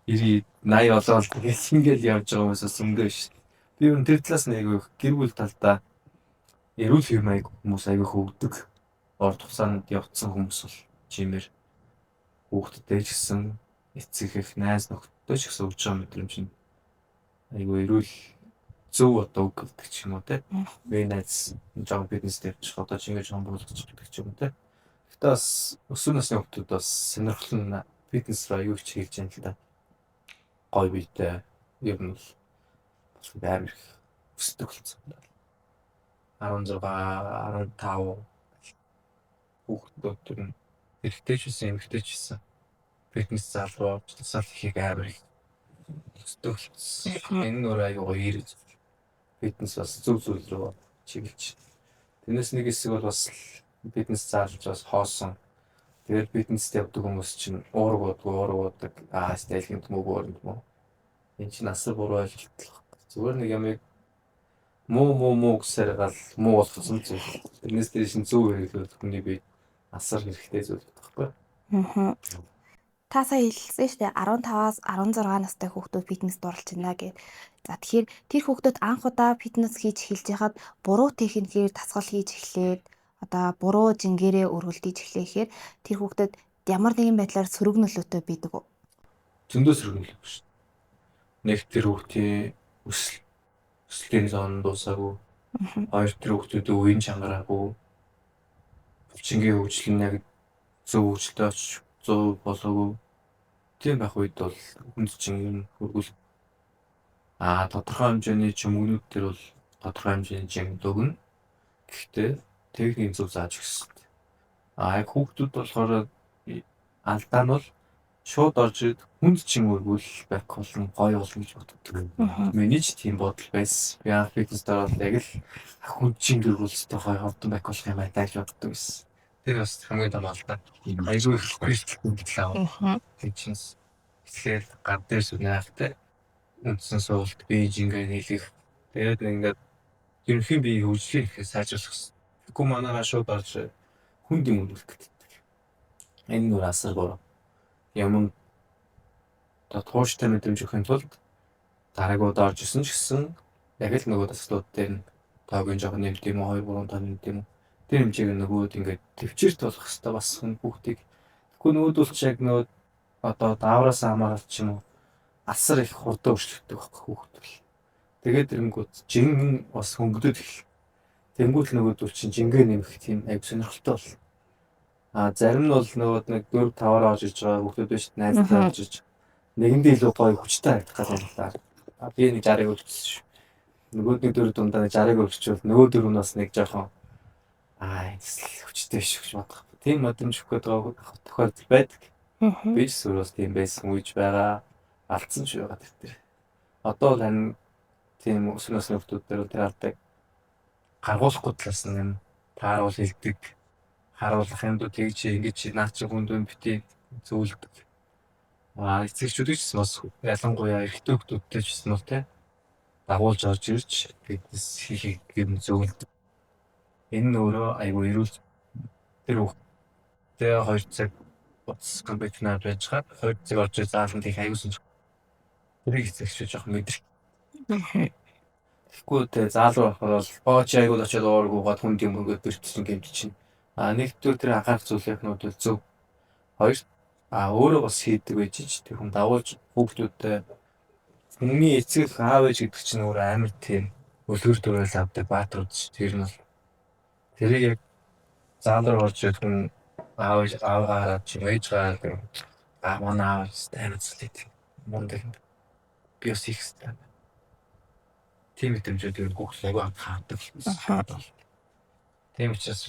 S2: 90 80 болоод тэгэл ингээл явж байгаа хүмүүсээс зөндөө шүү дээ. Би ер нь тэр талаас нь айгүй гэр бүл талдаа эрүүл хэв маяг хүмүүс айгүй хөвдөг. Урт хугацаанд явцсан хүмүүс бол чимээр хүүхдтэй ч гэсэн эцэг их найз нөхдөд ч гэсэн өгж байгаа мэдрэмж нь айгүй эрүүл зөв одоо үг гэдэг ч юм уу те. Би найз жоохон бизнес явчих одоо чи ингэж хон болгочих гэдэг ч юм уу те. Гэтэ бас өсвөр насны хүүхдүүд бас сонирхол нь фитнес рүү аюул чиглэж байна л да. Гой биетэй ер нь бол амар их өсдөг болсон. 16, 15 хүүхдүүд төр нь эрэгтэй ч байсан, эмэгтэй ч байсан фитнес зал руу орж дасгал хийхийг амар их хүсдэг болсон. Энэ нь өөр аюу гоё эрүүл зүйл. Фитнес бас зөв зүйл рүү чиглэж. Тэрнээс нэг хэсэг бол бас фитнес заалж бас хоосон. Тэгээд фитнест явдаг хүмүүс чинь уураг уудгүй, уураг уудаг, аа стайл гэмт мүү өөр юм уу. Энэ чинь асар буруу ойлголт л баг. Зүгээр нэг ямыг муу муу муу гэсээр гал муу болгосон зүйл. Тэрнээс дээш нь зөв хэрэглүүл хүний бие асар хэрэгтэй зүйл байхгүй.
S1: Аа. Та сая хэлсэн шүү дээ, 15-аас 16 настай хүүхдүүд фитнес дурлж байна гэд. За, тэгэхээр тэр хүүхдүүд анх удаа фитнес хийж эхэлж байхад буруу техникээр дасгал хийж эхлээд, одоо буруу жингээрээ өргөлдөж эхлэхээр тэр хүүхдэд ямар нэгэн байдлаар сөрөг нөлөөтэй байдаг уу?
S2: Зөндөө сөрөг нөлөө шүү дээ. Нэг, тэр хүүхдийн өсөлтийн зон дуусаагүй. Хоёр, тэр хүүхдүүдийн үеийн чангараагүй. Булчингийн хөгжил нь яг зөв хөгжилтэй очиж зөв болоогүй. Тийм байх үед бол хүнд чинь ер нь хөргөл. Аа, тодорхой хэмжээний чөмгөнүүд төр бол тодорхой хэмжээний жинг өгнө. Гэхдээ техникийн зөв зааж өгсөн. Аа, яг хүүхдүүд болохоор алдаа нь бол шууд орж ирээд хүнд чин өргүүл байх болно, гоё болно гэж боддог. Миний ч тийм бодол байсан. Би анх фитнес ороод яг л хүнд чин өргүүл өстой гоё хурдан байх болох юм байна гэж боддог байсан. Тэр бас хамгийн том алдаа. Айгүй их бэлтгэл авах. Тэр чинь эхлээд гар дээр сүнэхтэй үндсэн суулт, бие жингээ нийлэх. Тэгээд ингээд ерөнхий бие хөгжлийг ихэд сайжруулах гэсэн. Тэгэхгүй манайгаа шууд орж хүнд юм өргөх гэдэг. Энэ нүр асар буруу. Юм одоо тууштай мэдрэмж өгөхийн тулд дараагууд орж исэн ч гэсэн яг л нөгөө дасгалууд дээр нь тоог нь жоохон нэмт юм уу, 2 3 тоо нэмт юм уу. Тэр хэмжээг нөгөөд ингээд төвчээрт болох хэвээр бас хүн хүүхдийг. Тэгэхгүй нөгөөдөл чи яг нөгөө одоо даавраас хамаарал ч юм уу, асар их хурдан өөрчлөгддөг байхгүй хүүхд бол. Тэгээд ирэнгүүт жин бас хөнгөдөд эхэл. Тэнгүүт нөгөөдөл чинь жингээ нэмэх тийм аяг сонирхолтой бол. А зарим нь бол нөгөө нэг 4 5-аар орж иж байгаа хүүхдүүд биш, найзтай орж иж нэгэндээ илүү гоё хүчтэй харагдах гэдэг юм л да. А би нэг 60-ыг өлчсөн шүү. Нөгөөд нэг дөрөв дундаа нэг 60-ыг өлчвөл нөгөө дөрөв нь бас нэг жоохон аа хүчтэй биш гэж бодох. Тийм мэдрэмж өгөх гээд байгаа тохиолдол байдаг. Би ч сүр бас тийм байсан үеж байгаа. Алдсан ч байгаа тэр тэр. Одоо бол харин тийм өсвөр насны хүүхдүүд дээр тэр алдаг гаргуулахгүй талаас нь юм тааруул хэлдэг. Харуулах юмдуу тэгж ингэж наад чи хүнд бити зөвлөдөг. Аа, эцэгчүүдийг ч бас ялангуяа эрэгтэй хүүхдүүдтэй ч гэсэн бол те дагуулж орж ирж фитнес хийхийг юм зөвлөдөг. Энэ нь өөрөө айгүй эрүүл, тэр хүүхдээ 2 цаг утас компьютераар байж хаад 2 цаг орж зааланд хийх аюу сонир. Тэрийг эцэгчүүд жоохон мэдрэх. Тэгэхгүй те заал руу орохоор бол оо чи айгүй очиод уургуугаад хүнд юм хөнгөд бэртсэн гэмт чинь. А нэгдүгээр тэр анхаарах зүйлийнх бол зөв. Хоёр, а өөрөө бас хийдэг байж ч тэр хүн дагуулж хүүхдүүдтэй хүний эцэг аав ээж гэдэг чинь өөр амар тийм өлгөр төрөл авдаг бааtruуд ш. Тэр нь бол тэрийг яг заал руу орж ирэх хүн аав ээж аавгаа хараад чи ээж гараад аа манай аав амар зүйл хийдэг. Мундаг. Би бас хийх хэрэгтэй. Тийм мэдрэмжүүд ер нь хүүхд айгүй хаадаг. Тийм учраас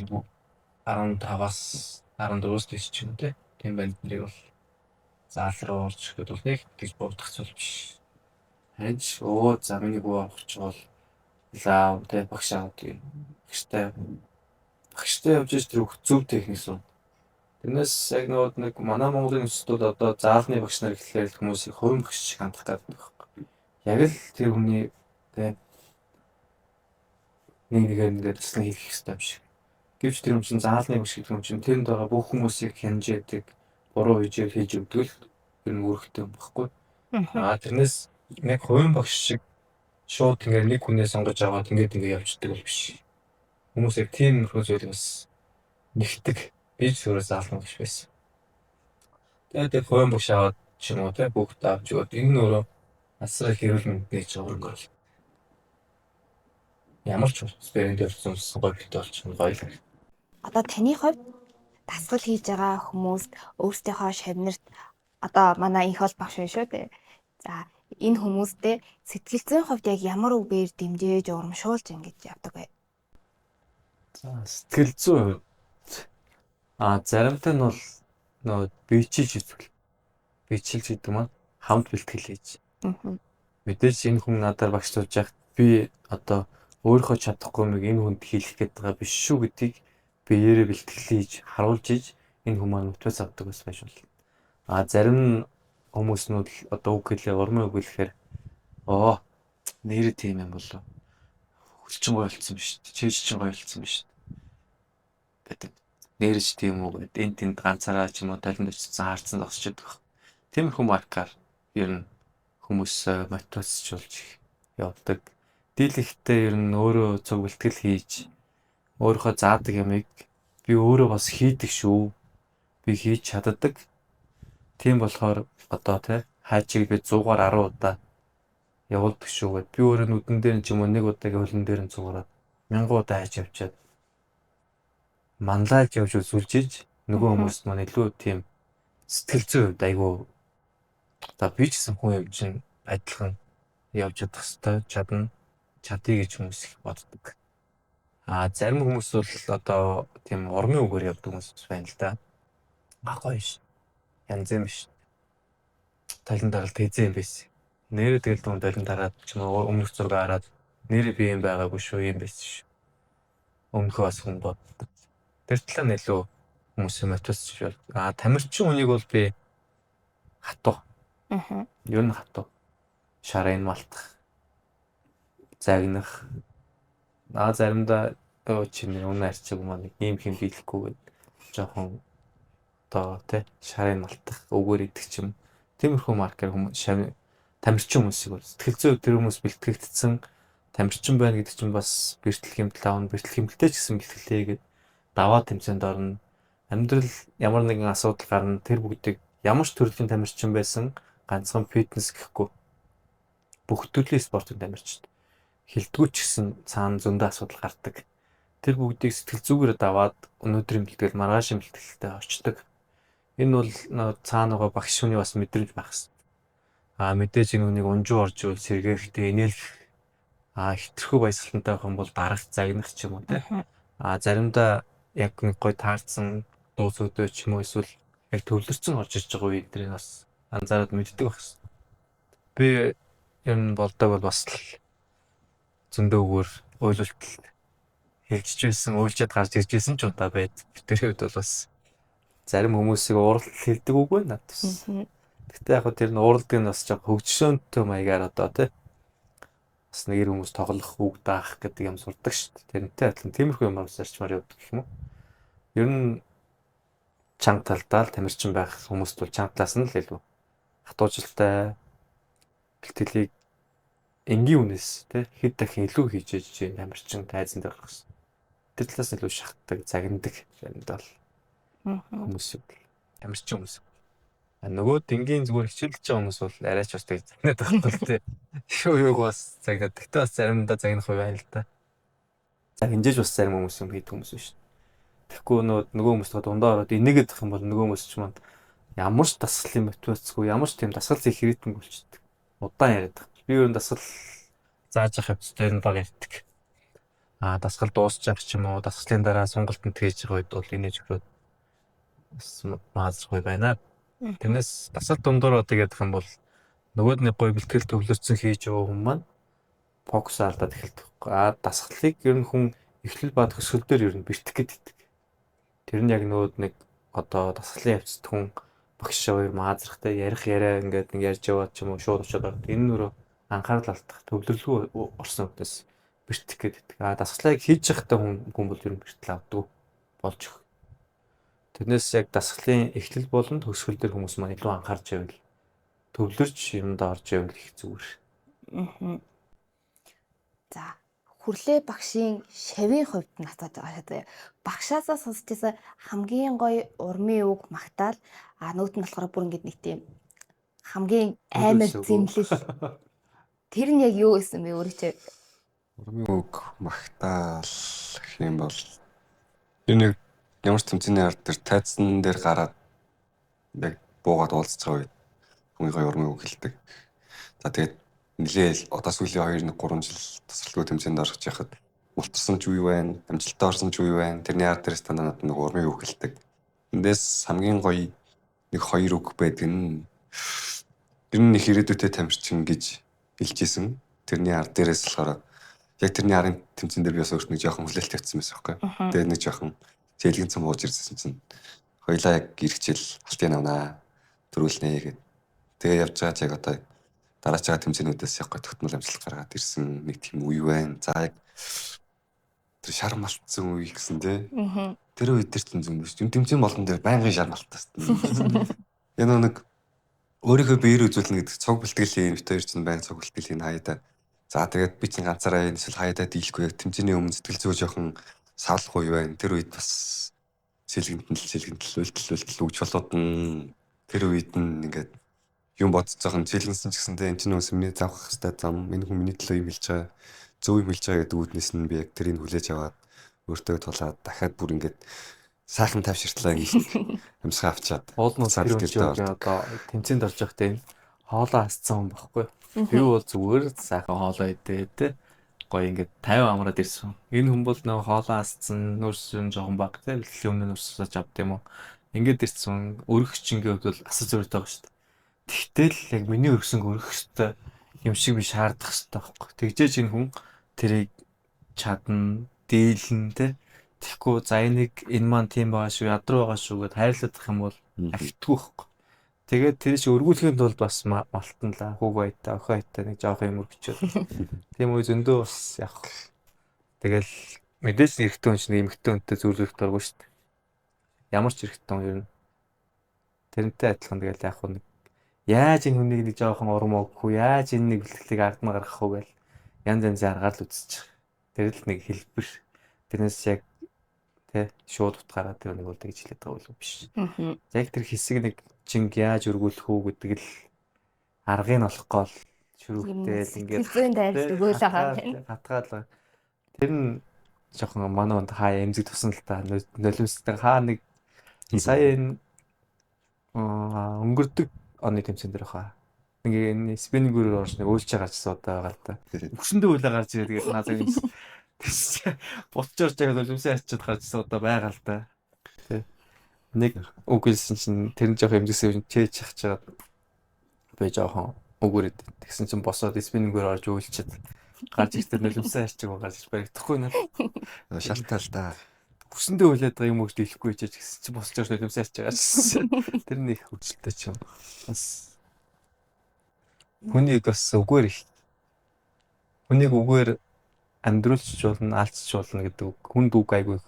S2: 15-аас 14-өөс дээш ч юм те. Тийм банд нарыг бол заал руу орж ирэхэд бол нэг тэгж буруудах зүйл биш. Харин ч өө за миний хүү авах ч бол лав те багш аав тийм багштай багштай явж иж тэр зөв техник суу. Тэрнээс яг нөгөө нэг манай Монголын нөхцөлд одоо заалны багш нар гэхлээр хүмүүсийг хувийн багш шиг хандах гэдэг байхгүй. Яг л тэр хүний те нэг нэгээр ингээд туслан хийх ёстой юм шиг. Гэвч тэр хүн чинь заалны багш гэдэг юм чинь тэрэнд байгаа бүх хүмүүсийг хянаж яадаг, буруу хийж хийж өгдөг л тэр нь үүрэгтэй юм багхгүй. Аа, тэрнээс нэг хувийн багш шиг шууд ингээд нэг хүнээ сонгож аваад ингээд ингээд явждаг бол биш. Хүмүүс яг тийм нөхцөл зүйлийг бас нэгтгэг. Би ч өөрөө заалны багш байсан. Тэгээд тэр хувийн багш аваад ч юм уу те бүгд авч өгөөд энэ нь өөрөө асар их эрүүл мэнд нээж байгаа юм. Ямар ч брэнд явуулсан гоё бит болчихно гоё л.
S1: Одоо таны хувьд дасгал хийж байгаа хүмүүст өөрсдийнхөө шавнарт, одоо манай инх бол багш байна шүү дээ. За, энэ хүмүүстээ сэтгэл зүйн хувьд яг ямар үгээр дэмжиж, урамшуулж ингэж явдаг вэ?
S2: За, сэтгэл зүйн хувьд заримтай нь бол нөгөө бичиж үзвэл бичлж гэдэг маань хамт бэлтгэл хийж. Мэдээж энэ хүн надаар багш сууж яхад би одоо өөрийнхөө чадахгүй юмыг энэ хүнд хийлэх гээд байгаа биш шүү гэдгийг биеэрээ бэлтгэл хийж харуулж иж энэ хүн маань мотивац авдаг бас байж болно. Зарим хүмүүс нь бол одоо үг хэлээ, урмын үг хэлэхээр оо нэрээ тийм юм болов. Хөлчин гоё болсон биш. Чээж чин гоё болсон биш гэдэг. Нэрэж тийм үү гэд энэ тэнд ганцаараа ч юм уу толинд очсон хаарцсан зогсож байдаг. Тиймэрхүү маркаар ер нь хүмүүс мотивацжуулж явдаг. Дийлэхтэй ер нь өөрөө цуг бэлтгэл хийж өөрийнхөө заадаг юмыг би өөрөө бас хийдэг шүү. Би хийж чаддаг. Тийм болохоор одоо тий хайчиг би 100-аар 10 удаа явуулдаг шүү гэд. Би өөрөө нүдэн дээр нь ч юм уу нэг удаагийн хөлн дээр нь цугаараад 1000 удаа хайж явчаад манлайлж явж үзүүлж иж нөгөө хүмүүст маань илүү тийм сэтгэл зүйн хувьд айгүй одоо би ч гэсэн хүн юм чинь адилхан явж чадах хэвээр чадна чадъя гэж хүмүүс их боддог. Зарим хүмүүс бол одоо тийм урмын үгээр явдаг хүмүүс байна л да. Гоё ш. Янз юм биш. Толон дараалт хэзээ юм байсан. Нэрээ тэгэл түн толон дараад ч юм уу өмнөх зураг хараад нэрээ би юм байгаагүй шүү юм байсан шүү. Өмнөхөө бас хүн боддог. Тэр талаа нь илүү хүмүүсийн мотивац бол. Тамирчин хүнийг бол би хатуу. Ер нь хатуу. Шарыг малтах. Загнах. Заримдаа чи нэр үнэ арчиг маань ийм хэм биелэхгүй гэд жоохон одоо тий шарыг малтах, үгээр идэх ч юм. Тиймэрхүү маркер хүмүүс тамирчин хүмүүсийг бол сэтгэл зүй тэр хүмүүс бэлтгэгдсэн тамирчин байна гэдэг чинь бас бэртэл хэмтэл аавна, бэртэл хэмтэлтэй ч гэсэн бэлтгэлээ гэд даваа тэмцээнд орно. Амьдрал ямар нэгэн асуудал гарна. Тэр бүгдийг ямар ч төрлийн тамирчин байсан ганцхан фитнес гэхгүй бүх төрлийн спортын тамирчид хилдэггүй ч гэсэн цаана зөндөө асуудал гардаг. Тэр бүгдийг сэтгэл зүгээр даваад өнөөдрийн бэлтгэл маргаашийн бэлтгэлтэй очдог. Энэ бол цаана байгаа багш хүний бас мэдрэмж байх хэрэгтэй. Мэдээж энэ хүнийг унжуу орж ивэл сэргээхтэй инээлэх хитрхүү баясгалантай байх юм бол дарах загнах ч юм уу те. Заримдаа яг нэг гой таарсан дуу зөөдөө ч юм уу эсвэл яг төвлөрсөн орж ирж байгаа үе дээр бас анзаараад мэддэг байх хэрэгтэй. Би ер нь болдог бол бас л зөндөө үгээр уйлалт хэлжиж байсан, уйлжаад гарч ирж байсан ч удаа байд. Тэр хувьд бол бас зарим хүмүүсийг ууралт хэлдэг үгүй надад бас. Гэтэ яг тэр нь ууралдаг нь бас жоо хөгжшөөнтэй маягаар одоо тий бас нэг хүмүүс тоглох, үг даах гэдэг юм сурдаг шүү дээ. Тэрнтэй адилхан тиймэрхүү юм бас зарчмаар явдаг гэх юм уу. Ер нь чанга талдаа л тамирчин байх хүмүүст бол чанга талаас нь л илүү хатуужилтай бэлтгэлийг энгийн үнээс тий хэд дахин илүү хийж ээж тамирчин тайзан дээр гарах гэсэн. Тэр талаас нь илүү шахдаг, загнадаг заримдаа бол хүмүүс юм. Тамирчин хүмүүс. Нөгөө дэнгийн зүгээр хичээлж байгаа хүмүүс бол арайч бас тэг загнаад байгаа юм тий. Шүү юуг бас загнаад. Тэгтээ бас заримдаа загнах үе байна л да. Загнажж бас зарим хүмүүс юм хийдэг хүмүүс биш. Тэгэхгүй нөгөө хүмүүс дундаа ороод энийгээд их юм бол нөгөө хүмүүс ч маань ямар ч дасгалын мотивацгүй, ямар ч тийм дасгал хийх ритмгүй болчихдог. Удаан яриад байгаа. Би ер нь дасгал зааж явах явцтай нь баг ярьдаг. Дасгал дуусчих ч юм уу, дасгалын дараа сунгалтанд хийж байгаа үед бол инээж өгөөд бас маазрах үе байна. Тэрнээс дасгал дундуур одоо гэдэг юм бол нөгөө нэг гоё бэлтгэл төвлөрсөн хийж байгаа хүн маань фокус алдаад эхэлдэг. Дасгалыг ер нь хүн эхлэл ба төгсгөл дээр ер нь бэртэх гэдэг. Тэр нь яг нөгөө нэг одоо дасгалын явцад хүн багш хоёр маазрахтай ярих яриа ингээд нэг ярьж яваад ч юм уу шууд очиод ордог. Энэ нөрөө анхаарал алдах төвлөрлгүй орсон хүнээс бэртэх гэдэг. Дасгалыг хийж байхдаа хүн бол ер нь бэртэл авдаг болж өгөх. Тэрнээс яг дасгалын эхлэл болон төгсгөл дээр хүмүүс маань илүү анхаарч байвал төвлөрч юмд орж байвал их зүгээр.
S1: За, Хүрлээ багшийн шавийн хувьд нь асууж байгаа шээ. Багшаасаа сонсч байсан хамгийн гоё урмын үг магтаал, нөгөөт нь болохоор бүр ингэж нэг тийм хамгийн амар зэмлэл. Тэр нь яг юу байсан бэ өөрөө чи?
S3: Урмын үг магтаал гэх юм бол ер нь ямар ч тэмцээний ард дээр тайзан дээр гараад яг буугаад уулзж байгаа үед хамгийн гоё урмын үг хэлдэг. За тэгээд нилээл одоо сүүлийн 2 3 жил тасралтгүй тэмцээнд орж яхад Мултарсан ч үе байна, амжилттай орсон ч үе байна. Тэрний ард дээрээс дандаа надад нэг урмыг өгөлдөг. Эндээс хамгийн гоё нэг хоёр үг байдаг нь ер нь их ирээдүйтэй тамирчин гэж хэлжсэн. Тэрний ард дээрээс болохоор яг тэрний арын тэмцээн дээр би бас өөрт нэг жоохон хүлээлт тавьсан байсан байхгүй. Тэгээд нэг жоохон зээлгэн цам ууж ирсэн чинь хоёлаа яг ирэх жил алтын авнаа төрүүлнэ гэд. Тэгээ явж байгаа ч яг одоо дараач байгаа тэмцээнүүдээс яг гой тогтмол амжилт гаргаад ирсэн нэг тийм үе байна. За яг тэр шар малтсан үе гэсэн тий. Тэр үед тэр чинь зөндөө шүү. Тэмцээн болгон дээр байнгын шар малтсан. Энэ нэг өөрийнхөө биеэр үзүүлнэ гэдэг цуг бэлтгэлийн бит хоёр чинь байнга цуг бэлтгэлийн хаяада. За тэгээд би чинь ганцаараа энэ эсвэл хаяада дийлэхгүй яг тэмцээний өмнө сэтгэл зүй жоохон савлах үе байна. Тэр үед бас сэлгэнтэл уйлтал үгж болоод нь тэр үед нь ингээд юм бодож байгаа юм сэлгэнсэн ч гэсэн тэ энэ чинь хүмүүс миний завхах хэвээр зам энэ хүн миний төлөө юм хэлж байгаа зөв юм хэлж байгаа гэдэг үүднээс нь би яг тэрийг хүлээж аваад өөртөө тулаад дахиад бүр ингээд сайхан тавширтлаа ингэж амьсгаа авчаад
S2: Уул нь тэр хүн чинь одоо тэмцээнд орж явахдаа энэ хоолоо асцсан хүн байхгүй. Би бол зүгээр сайхан хоолоо идээ те. Гоё ингээд 50 амраад ирсэн. Энэ хүн бол нөгөө хоолоо асцсан, нүрсэн жоохон баг те. Бэлтгэлийн өмнө нүрсэж авд юм уу. Ингээд ирсэн. Өргөх чингээ хувьд бол асар зөрүүтэй байгаа шүү дээ. Тэгтэл яг миний өргөсөн өргөх хэвээр юм шиг би шаардах хэвээр байхгүй. Тэгжээж энэ хүн тэрийг чадна, дийлнэ те. Тэгэхгүй за энийг энэ маань тийм байгаа шүү, ядруу байгаа шүү гэд хайрлах юм бол ахтгүй байхгүй. Тэгээд тэр шиг өргүүлэхийн тулд бас малтан л хүүг баятаа, охин баятаа нэг жоох юм өргөчөөд. Тийм үе зөндөө бас яг. Тэгэл мэдээж эрэгтэй хүн чинь эмэгтэй хүнтэй зүрлэх дургүй шүү дээ. Ямар ч эрэгтэй хүн ер нь тэрнтэй адилхан тэгэл яг нэг яаж энэ хүнийг нэг жоохон урам өгөх үү, яаж энэ нэг бэлтгэлийг ард нь гаргах уу гэл янз янзын аргаар л үзчих. Тэр л нэг хэлбэр. Тэрнээс яг тэ шууд утгаараа тэр нэг бол тэгж хэлээд байгаа үл биш. Яг тэр хэсэг нэг чинг яаж өргүүлэх үү гэдэг л аргыг нь олох гол шүрүүхтэй л ингээд
S1: зүүн дайрч өгөөл байгаа юм.
S2: Хатгаал. Тэр нь жоохон манай хүнд хаа эмзэг тусан л та нулимстай хаа нэг сая энэ өнгөрдөг оны тэмцээн дээр хаа. Нэг энэ спиннингүүрээр орж нэг уйлчаа гарчсан удаа байгаа л та. Өксөндөө уйлаа гарч ирээд тэгээд наазаг юм. Буцаж орж байгаа нулимсаа ачаад гарчсан удаа байгаа л та. Тэ. Нэг үг хэлсэн чинь тэр нь жоох эмзэгсэн юм чээж чах чагаад би жоохон үгүрээд тэгсэн чинь босоод спиннингүүр орж уйлчаад гарч ирэхдээ нулимсаа арчиг гарч баригдахгүй нэ.
S3: Шалтай л да.
S2: Хүсэндээ уйлаад байгаа юм өгч дийлэхгүй чиж гэсэн чинь босч орж нулимсаа арчиг гарчсан. Тэр нэг их хөвчлөлтэй ч юм. Бас хүнийг бас үгээр их хүнийг үгээр амьдруулчих болно, алдчих болно гэдэг үг. Хүнд үг айгүй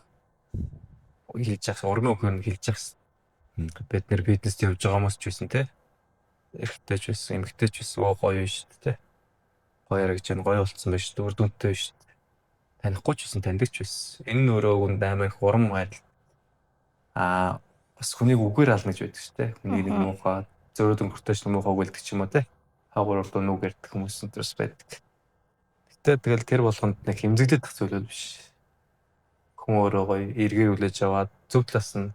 S2: хэлж явах, урмын үг нь хэлж явах. Бид нэр бизнест явж байгаа хүмүүс ч байсан те. Эрэгтэй ч байсан, эмэгтэй ч байсан оо гоё шүү дээ те. Гоё яригч байна, гоё болцсон байж шүү дээ, үр дүнтэй шүү дээ. Танихгүй ч байсан, таньдаг ч байсан. Энэ нь өөрөө хүнд амар их урам хайр. Аа бас хүнийг үгээр ална гэж байдаг шүү дээ. Хүнийг нэг муухай зөрөөд өнгөртөөч муухай үгэлдэг ч юм уу те. Хаагур урд нүг ярьдаг хүмүүс энэ төрс байдаг. Гэтэ тэгэл тэр болгонд нэг хэмзэглэх зүйл бол биш. Хүн өөрөө гоё эргээр хүлээж аваад зөв талаас нь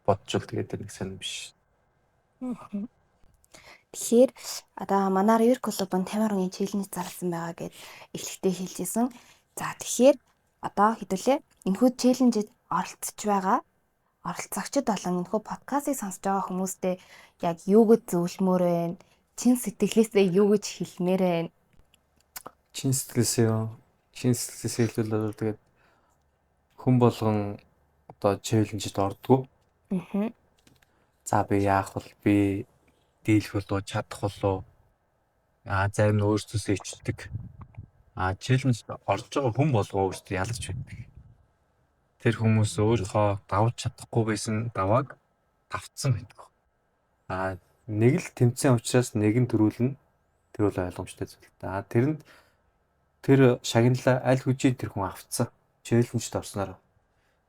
S2: бодчвол тэгээд нэг сонир биш.
S1: Тэгэхээр одоо манай River Club нь 50 орны челленж зарласан байгаа гэд эхлэхдээ хэлжсэн. За тэгэхээр одоо хэдүүлээ энэхүү челленжид оролцож байгаа оролцогчид болон энэхүү подкастыг сонсож байгаа хүмүүстээ яг юу гэж зөвлөмөр байна? Чин сэтгэлээсээ юу гэж хэлмээр байна?
S2: Чин сэтгэлээсээ юу? Чин сэтгэлээсээ хэлбэл одоо тэгээд хүн болгон одоо челленжид ордгоо. За би яах вэ? Би дийлэх болов, чадах болов. Аа зарим нь өөрсдөөсөө ичдэг. Аа челленжид орж байгаа хүн болгоо өөрсдөө яларч байдаг. Тэр хүмүүс өөрийнхөө давж чадахгүй байсан давааг давтсан байдаг. Аа нэг л тэмцээн учраас нэг нь төрүүлнэ. Тэр бол ойлгомжтой зүйл. Аа тэрэнд тэр шагналаа аль хэдийн тэр хүн авцсан. Челленжид орсноор.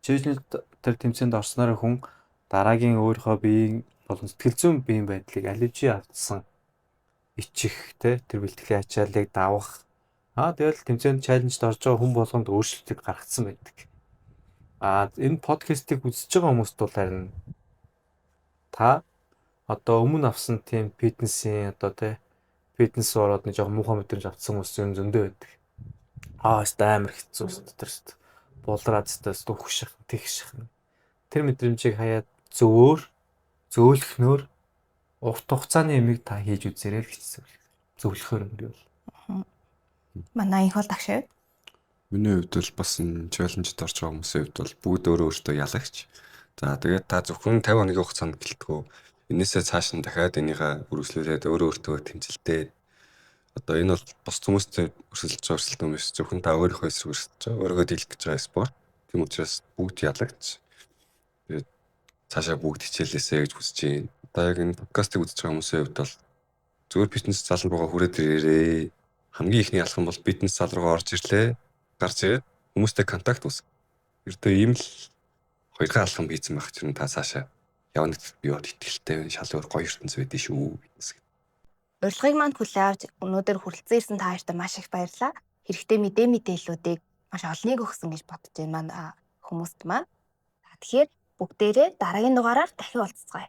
S2: Челленжид тэр тэмцээнд орсноор хүн дараагийн өөрийнхөө биеийн болон сэтгэл зүйн биеийн байдлыг аль хэдийн авцсан. Ичих те тэр бэлтгэлийн ачааллыг давах. Аа тэгэл тэмцээнд челленжид орж байгаа хүн болгонд өөрчлөлтийг гаргацсан байдаг. Аа энэ подкастыг үзэж байгаа хүмүүст бол харин та одоо өмнө авсан тийм фитнесийн одоо те фитнес ороод нэг жоохон муухай мэдрэмж авсан хүмүүс юм зөндөө байдаг. Аа өст амар хэцүү өст тэр өст булраад өст үхших тэгших. Тэр мэдрэмжийг хаяад зөвөр зөөлхнөөр урт хугацааны юмыг та хийж үзээрэй л гэж зөвлөхөөр юм би бол.
S1: Манай инх бол тагшаа.
S3: Миний хувьд бол бас энэ challenge-д орж байгаа хүмүүсийн хувьд бол бүгд өөрөө өөртөө ялагч. За, тэгээд та зөвхөн 50 хоногийн хугацаанд гэлтгүү. Энээсээ цааш нь дахиад энийгээ үргэлжлүүлээд өөрөө өөртөө тэмцэлтэй. Одоо энэ бол бус хүмүүстэй өрсөлдөж байгаа өрсөлдөөн биш. Зөвхөн та өөрийнхөө эсрэг өрсөлдөж байгаа, өөрийгөө дийлэх гэж байгаа спорт. Тийм учраас бүгд ялагч. Тэгээд цаашаа бүгд хичээлээсэй гэж хүсэж байна. Одоо яг энэ подкастыг үзэж байгаа хүмүүсийн хувьд бол зүгээр фитнес зал руугаа хүрээд ирээрээ. Хамгийн эхний алхам бол фитнес зал руугаа орж ирлээ. Гарч ирээд хүмүүстэй контакт үүсгэх. Ердөө ийм л хоёрхан алхам хийцэн байх чинь та цаашаа явна гэдэгт би бол итгэлтэй байна. Шал өөр гоё ертөнц байдсан шүү. Фитнес гэдэг.
S1: Урилгыг маань хүлээн авч өнөөдөр хүрэлцэн ирсэн та хоёртоо маш их баярлалаа. Хэрэгтэй мэдээллүүдийг маш олныг өгсөн гэж бодож байна маань хүмүүст маань. Тэгэхээр бүгдээрээ дараагийн дугаараар дахин уулзцгаая.